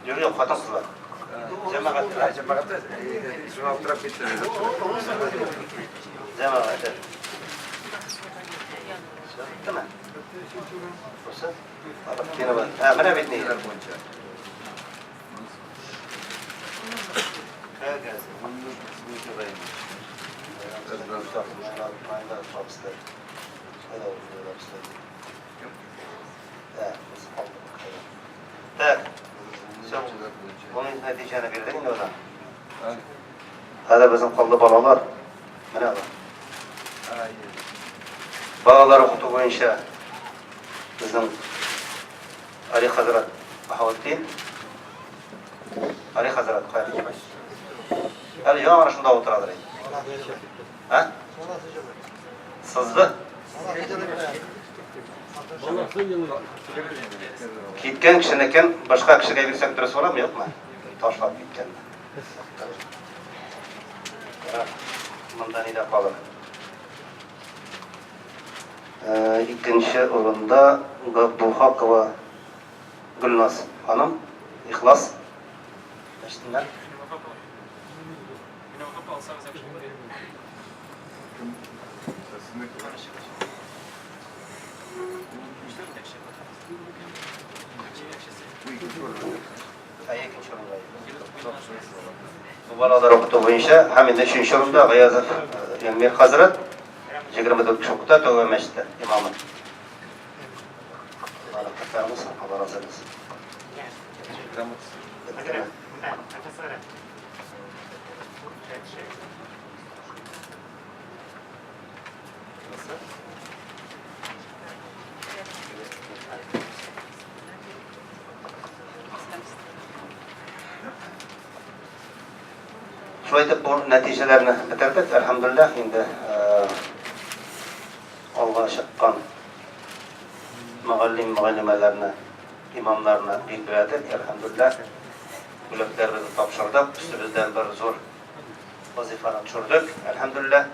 Юк, юк, хатын-кызлар. Җәмәгать. Җәмәгать, шуңа аптырап киттем. Җәмәгать. Чыктымы? Бусы? Фахретдинова. Ә, менә бит ни. Кәгазь. Так, все, моның нәтиҗәне бирдек инде озан. Хәзер безнең калды балалар. Менә алар. Балалар укыту буенча безнең Али хәзрәт Баһаутдин. Али хәзрәт кая? Әле яңа гына шунда утырадыр инде. А? Сызды. Киткән кешенекен башка кешегә бирсәк дөрес буламы, юкмы? Ташлап киткән. Монда ни дә калыр. Икенче урында Габдулхакова Гөлназ ханым, Ихлас мәчетеннән. Икенче урында. Бу балалар укыту буенча һәм инде өченче урында Гаязов Эльмир хәзрәт 24 кеше укыта Тәүбә мәчете имамы. Баракатларыбыз, Алла разый булсын. Шулай итеп, бу нәтиҗәләрне бетердек. Әлхәмдүлилләһ, инде алга чыккан мөгаллим, мөгаллимәләрне, имамнарны билгеләдек. Әлхәмдүлилләһ, бүләкләребезне тапшырдык. Өстебездән бер зур вазифаны төшердек. Әлхәмдүлилләһ.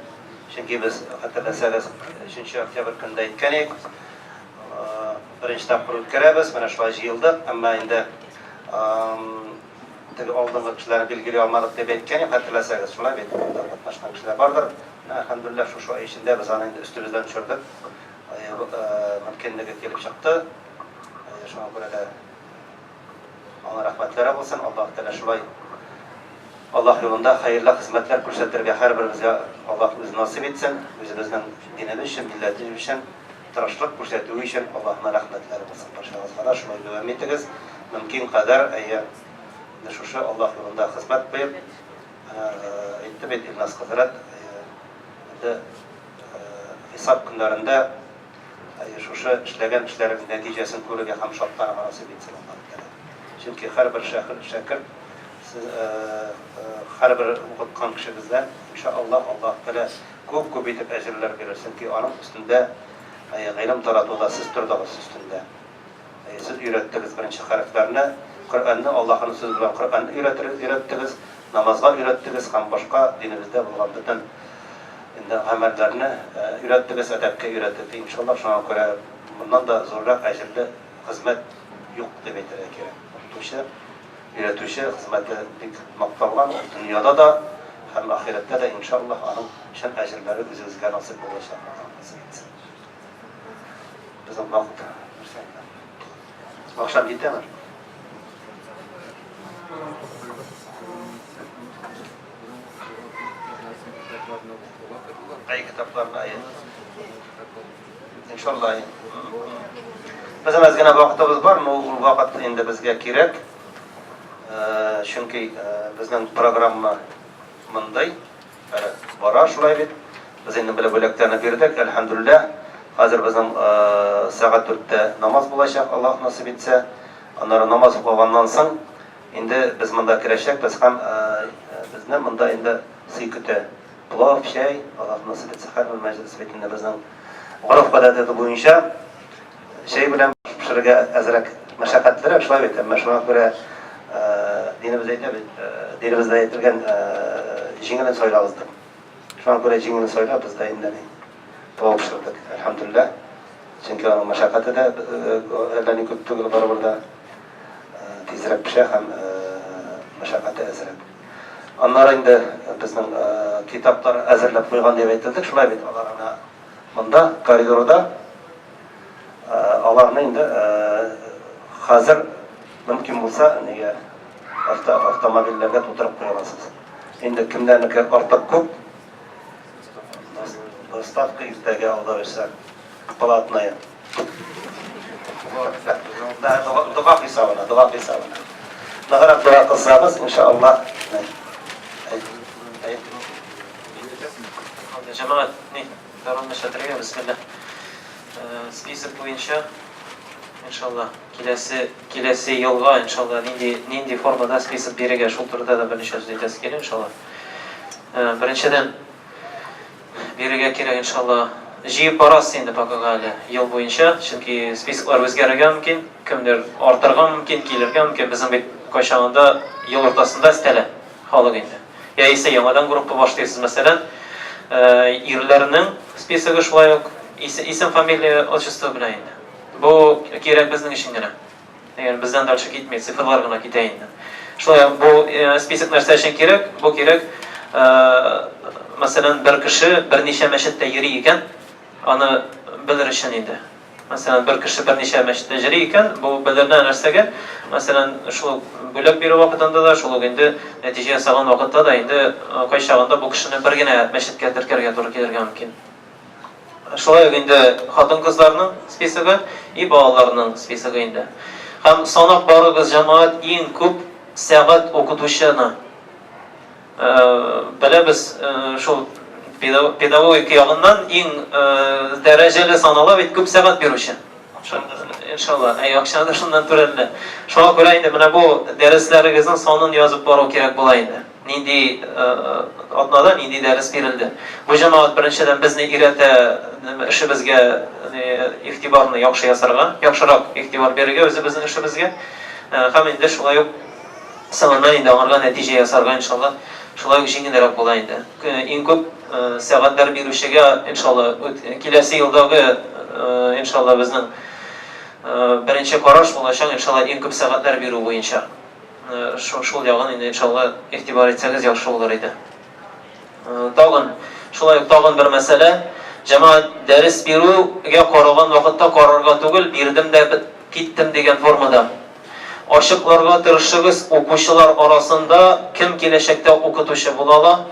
Чөнки без, хәтерләсәгез, 3 октябрь көнендә әйткән идек, беренче тапкыр үткәрәбез, менә шулай җыелдык, әмма инде теге алдынгы кешеләрне билгели алмадык дип әйткән идем, хәтерләсәгез, шулай бит, монда катнашкан кешеләр бардыр. Менә, әлхәмдүлилләһ, шушы ай эчендә без аны инде өстебездән төшердек. Мөмкинлеге килеп чыкты. Шуңа күрә дә аңа рәхмәтләре булсын. Аллаһ Тәгалә шулай Аллаһ юлында хәерле хезмәтләр күрсәтергә һәрберебезгә Аллаһ үзе насыйп итсен. Үзебезнең динебез өчен, милләтебез өчен тырышлык күрсәтүе өчен Аллаһның рәхмәтләре булсын барчагызга да. Шулай дәвам итегез. Мөмкин кадәр, әйе, инде шушы Аллаһ юлында хезмәт куеп, әйтте бит Илназ хәзрәт, инде хисап көннәрендә шушы эшләгән эшләренең нәтиҗәсен күрергә һәм шатланырга насыйп итсен Аллаһ Тәгалә. Чөнки һәрбер шәкерт Сез һәрбер укыткан кешегездән, иншаАллаһ, Аллаһ Тәгалә күп-күп итеп әҗерләр бирер, чөнки аның өстендә гыйлем таратуда сез тордыгыз өстендә. Сез өйрәттегез беренче хәрефләрне, Коръәнне, Аллаһының сүзе белән Коръәнне өйрәтер, өйрәттегез, намазга өйрәттегез һәм башка динебездә булган бөтен инде гамәлләрне өйрәттегез, әдәпкә өйрәттек, иншаллаһ, шуңа күрә моннан да зуррак әҗерле хезмәт юк дип әйтергә кирәк. Укытучы, өйрәтүче хезмәте бик макталган, ул дөньяда да һәм ахирәттә дә, иншаллаһ, аның чын әҗерләре үзегезгә насыйп булачак, Аллаһ насыйп итсә. Безнең вакыт нәрсә инде? Акчам җитәме? Әй, китапларны, әй. Иншалла. Безнең әз генә вакытыбыз бар, но ул вакыт инде безгә кирәк. Чөнки безнең программа мондый. Әле бара шулай бит. Без инде белә бүләкләрне бирдек, әлхәмдүлилләһ. Хәзер безнең сәгать 4-тә намаз булачак, Аллаһ насыйп итсә. Аннары намаз укыганнан соң инде без монда керәчәкбез һәм безне монда инде сый көтә. Плов, чәй, Аллаһ насыйп итсә, һәрбер мәҗлес бит инде безнең гореф-гадәте буенча чәй белән пешерергә әзрәк мәшәкатьлерәк, шулай бит, әмма шуңа күрә динебез әйтә бит, динебездә әйтелгән җиңелен сайлагыз дип. Шуңа күрә җиңелен сайлап, без дә инде плов пешердек, әлхәмдүлилләһ. Чөнки аның мәшәкате дә әллә ни күп түгел, барыбер дә тизрәк пешә һәм мәшәкате әзрәк. Аннары инде безнең китаплар әзерләп куйган дип әйтелдек, шулай бит, алар ана монда, коридорда. Аларны инде хәзер мөмкин булса, нигә авто, автомобильләргә тутырып куя аласыз. Инде кемнәрнеке артык күп, доставка иртәгә алда бирсә, платная. Дога хисабына, дога хисабына. Ныграк дога кылсагыз, иншаллаһ. Җәмәгать, ни, Дәрун Мәшәтрия, бисмилла. Список буенча, иншалла, киләсе киләсе елга, иншалла, нинди нинди формада список бирергә, шул турыда да берничә сүз әйтәсе килә, иншалла. Беренчедән, бирергә кирәк, иншалла. Җыеп барасыз инде покага әле ел буенча, чөнки списоклар үзгәрергә мөмкин, кемдер артырга мөмкин, килергә мөмкин. Безнең бит кайчагында ел уртасында өстәлә халык инде. Яисә яңадан группа башлыйсыз, мәсәлән, ирләрнең списогы шулай ук исем, фамилия, отчество белән инде. Бу кирәк безнең өчен генә. Ягъни бездән дальше китми, цифрлар гына китә инде. Шулай ук бу список нәрсә өчен кирәк? Бу кирәк, мәсәлән, бер кеше берничә мәчеттә йөри икән, аны белер өчен инде. Мәсәлән, бер кеше берничә мәчеттә йөри икән, бу белдеренә нәрсәгә? Мәсәлән, шул ук бүләк бирү вакытында да, шул ук инде нәтиҗә ясаган вакытта да инде кайчагында бу кешене бер генә мәчеткә теркәргә туры килергә мөмкин. Шулай ук инде хатын-кызларның списогы и балаларның списогы инде. Һәм санап барыгыз, җәмәгать, иң күп сәгать укытучыны. Беләбез, шул педагогика ягыннан иң дәрәҗәле санала бит күп сәгать бирүче. Иншалла, әй, акчаны да шуннан түләнелә. Шуңа күрә инде менә бу дәресләрегезнең санын язып бару кирәк була инде. Нинди атнада нинди дәрес бирелде. Бу җәмәгать беренчедән безне өйрәтә эшебезгә игътибарны яхшы ясарга, яхшырак игътибар бирергә үзебезнең эшебезгә. Һәм инде шулай ук Соңыннан инде аңарга нәтиҗә ясарга, иншалла, шулай ук җиңелрәк була инде. Иң күп сәгатьләр бирүчегә, иншалла, киләсе елдагы, иншалла, безнең беренче караш булачак, иншалла, иң күп сәгатьләр бирү буенча. Шул ягын инде, иншалла, игътибар итсәгез, яхшы булыр иде. Тагын, шулай ук тагын бер мәсьәлә, җәмәгать, дәрес бирүгә караган вакытта карарга түгел, бирдем дә киттем дигән формада. Ачыкларга тырышыгыз, укучылар арасында кем киләчәктә укытучы була ала,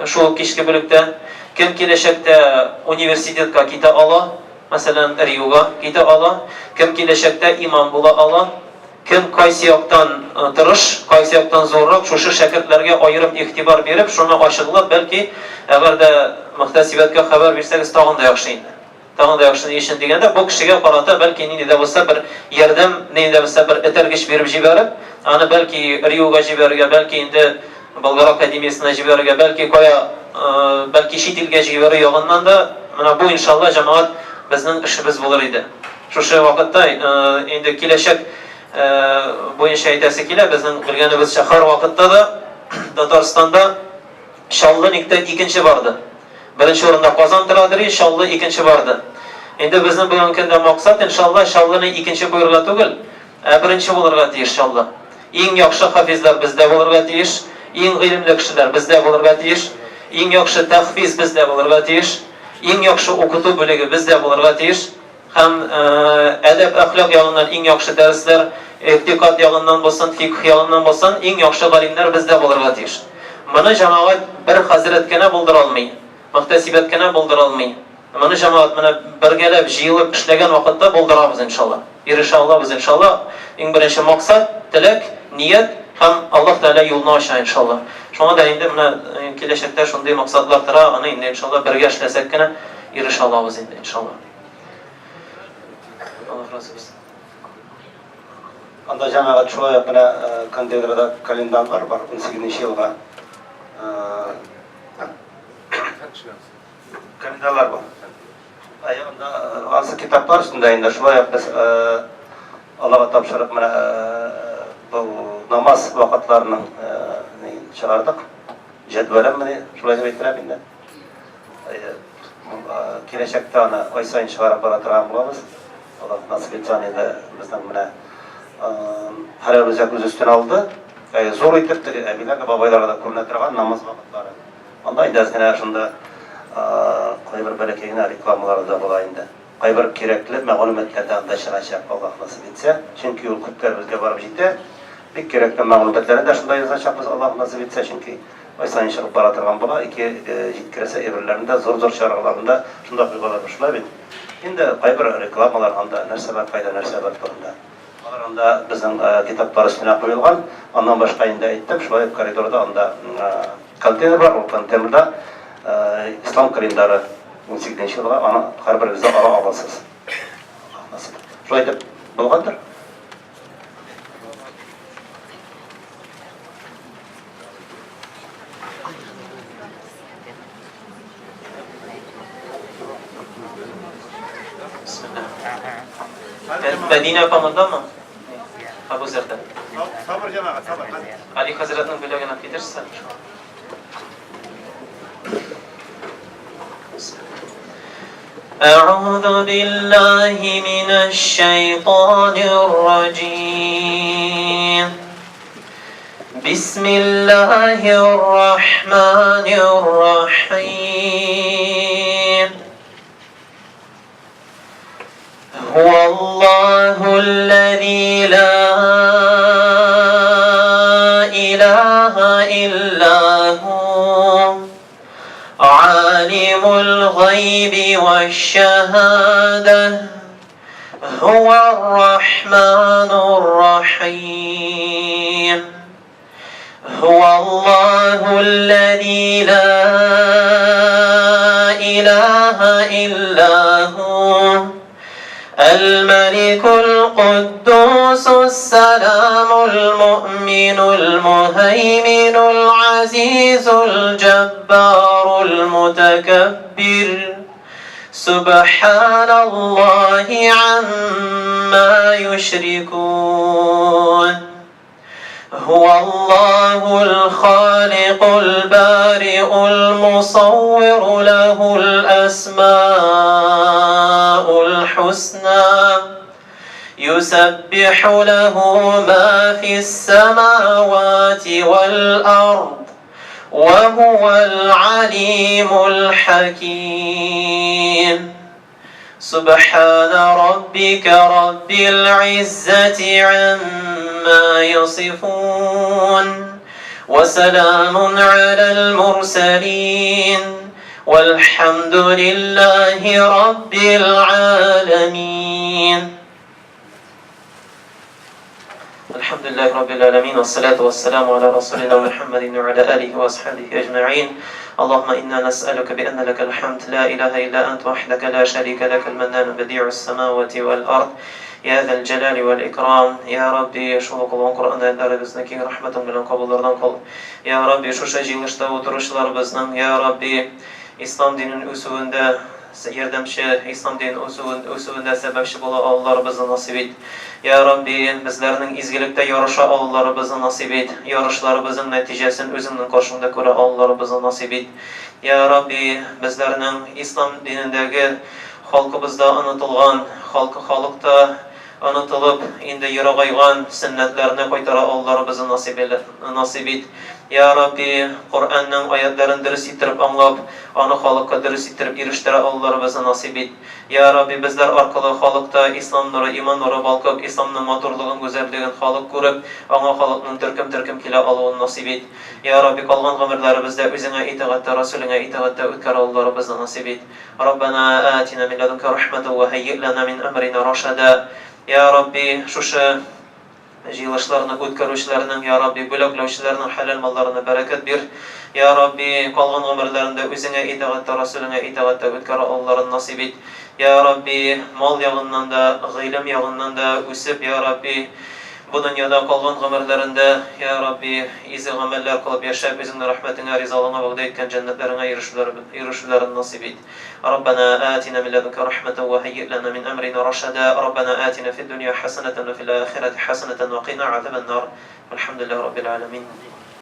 шул ук кичке бүлектә, кем киләчәктә университетка китә ала, мәсәлән, РЮга китә ала, кем киләчәктә имам була ала, кем кайсы яктан тырыш, кайсы яктан зуррак, шушы шәкертләргә аерым игътибар биреп, шуны ачыклап, бәлки, әгәр дә мөхтәсибәткә хәбәр бирсәгез, тагын да яхшы инде. Тагын да яхшы ни өчен дигәндә, бу кешегә карата бәлки нинди дә булса бер ярдәм, нинди дә булса бер этәргеч биреп җибәреп, Аны бәлки РИУга җибәрергә, бәлки инде Болгар академиясенә җибәрергә, бәлки кая, бәлки чит илгә җибәрү ягыннан да, менә бу, иншалла, җәмәгать, безнең эшебез булыр иде. Шушы вакытта инде киләчәк буенча әйтәсе килә, безнең белгәнебезчә, һәрвакытта да Татарстанда Чаллы никтә икенче барды. Беренче урында Казан тора дери, Чаллы икенче барды. Инде безнең бүгенге көндә максат, иншалла, Чаллыны икенче куерга түгел, ә беренче булырга тиеш Чаллы. Иң яхшы хафизлар бездә булырга тиеш, иң гыйлемле кешеләр бездә булырга тиеш, иң яхшы тәхфиз бездә булырга тиеш, иң яхшы укыту бүлеге бездә булырга тиеш. Һәм әдәп-әхлак ягыннан иң яхшы дәресләр, игътикад ягыннан булсын, фикһ ягыннан булсын, иң яхшы галимнәр бездә булырга тиеш. Моны җәмәгать бер хәзрәт кенә булдыра алмый, мөхтәсибәт кенә булдыра алмый. Моны җәмәгать менә бергәләп җыелып эшләгән вакытта булдырабыз, иншалла. Ирешә алабыз, иншалла. Иң беренче максат, теләк, ният һәм Аллаһ Тәгалә юлны ача, иншалла. Шуңа да инде менә киләчәктә шундый максатлар тора, аны инде, иншалла, бергә эшләсәк кенә ирешә алабыз инде, иншалла. Аллаһ разый булсын. Анда җәмәгать шулай ук менә контейнерда календарьлар бар, 18 елга. Календарьлар бар. Әйе, анда ансы китаплар өстендә инде шулай ук без Аллага тапшырып менә бу намаз вакытларының чыгардык. Җәдвәлен менә шулай дип әйтелә инде. Киләчәктә аны ай саен чыгарып бара торган булабыз. Аллаһ насыйп итсә, аны инде безнең менә Хәләл үзәк үз өстенә алды. Зур итеп теге әбиләргә, бабайларга да күренә торган намаз вакытлары. Анда инде әз генә шунда кайбер бәләкәй генә рекламалар да була инде. Кайбер кирәкле мәгълүматлар да анда чыгачак, Аллаһ насыйп итсә. Чөнки ул күпләребезгә барып җитә. Бик кирәкле мәгълүматларны да шунда язачакбыз, Аллаһ насыйп итсә, чөнки ай саен чыгып бара торган була. Ике җиткерәсе әйберләрне дә, зур-зур чараларны да шунда куйгалар, шулай бит. Инде кайбер рекламалар анда нәрсә бар, кайда нәрсә бар турында. Алар анда безнең китаплар өстенә куелган. Аннан башка инде әйттем, шулай ук коридорда анда контейнер бар, ул контейнерда ислам календары 18 елга, аны һәрберегез дә ала аласыз. Шулай итеп булгандыр. Мәдинә апа мондамы? Абу Зәрдә. Сабыр җәмәгать, сабыр. Али хәзрәтнең бүләген алып китерсә. أعوذ بالله من الشيطان الرجيم بسم الله الرحمن الرحيم هو الله الذي لا إله إلا هو عالم الغيب والشهادة هو الرحمن الرحيم هو الله الذي لا إله إلا هو الملك القدوس السلام المؤمن المهيمن العزيز الجبار المتكبر سبحان الله عما يشركون هو الله الخالق البارئ المصور له الأسماء الحسنى يسبح له ما في السماوات والأرض وهو العليم الحكيم سبحان ربك رب العزة عما يصفون وسلام على المرسلين والحمد لله رب العالمين الحمد لله رب العالمين والصلاة والسلام على رسولنا محمد وعلى آله وأصحابه أجمعين اللهم إنا نسألك بأن لك الحمد لا إله إلا أنت وحدك لا شريك لك المنان بديع السماوات والأرض Я зәл җәлали вәл икрам, Я Рабби, шул укылган Коръән аятьләребезне киң рәхмәтең белән кабуллардан кыл. Я Рабби, шушы җыелышта утыручыларыбызның, Я Рабби, ислам динен үсүендә ярдәмче, ислам динен үсүендә сәбәпче була алуларыбызны насыйп ит. Я Рабби, безләрнең изгелектә ярыша алуларыбызны насыйп ит, ярышларыбызның нәтиҗәсен үзеңнең каршыңда күрә алуларыбызны насыйп ит. Я Рабби, безләрнең ислам динендәге Халкыбызда онытылган, халкы халыкта онытылып, инде ерагайган сөннәтләрне кайтара алуларыбызны насыйп насыйп ит. Я Рабби, Коръәннең аятьләрен дөрес иттереп аңлап, аны халыкка дөрес иттереп ирештерә алуларыбызны насыйп ит. Я Рабби, безләр аркылы халыкта ислам нуры, иман нуры балкып, исламның матурлыгын, гүзәллеген халык күреп, аңа халыкның төркем-төркем килә алуын насыйп ит. Я Рабби, калган гомерләребездә үзеңә итагатьтә, Расүлеңә итагатьтә үткәрә алуларыбызны насыйп ит. Раббана атина мин ләдүнкә рахмәтән вә һәййи ләна мин әмрина рашада. Я Рабби, шушы җыелышларны үткәрүчеләрнең, я Рабби, бүләкләүчеләрнең хәләл малларына бәрәкәт бир. Я Рабби, калган гомерләрендә үзеңә итагатьтә, Расүлеңә итагатьтә үткәрә алуларын насыйп ит. Я Рабби, мал ягыннан да, гыйлем ягыннан да үсеп, я Рабби, бу дөньяда калган гомерләрендә, я Рабби, изге гамәлләр кылып яшәп, үзеңнең рәхмәтеңә, ризалыгыңа вәгъдә иткән җәннәтләреңә ирешүләрен насыйп ит. Раббана атина мин ләдүнкә рахмәтән вә һәййи ләна мин әмрина рашада. Раббана атина фид дөнья хәсәнәтән вә фил ахирәти хәсәнәтән вә кыйна азабән нар. Вәлхәмдүлилләһи раббил галәмин.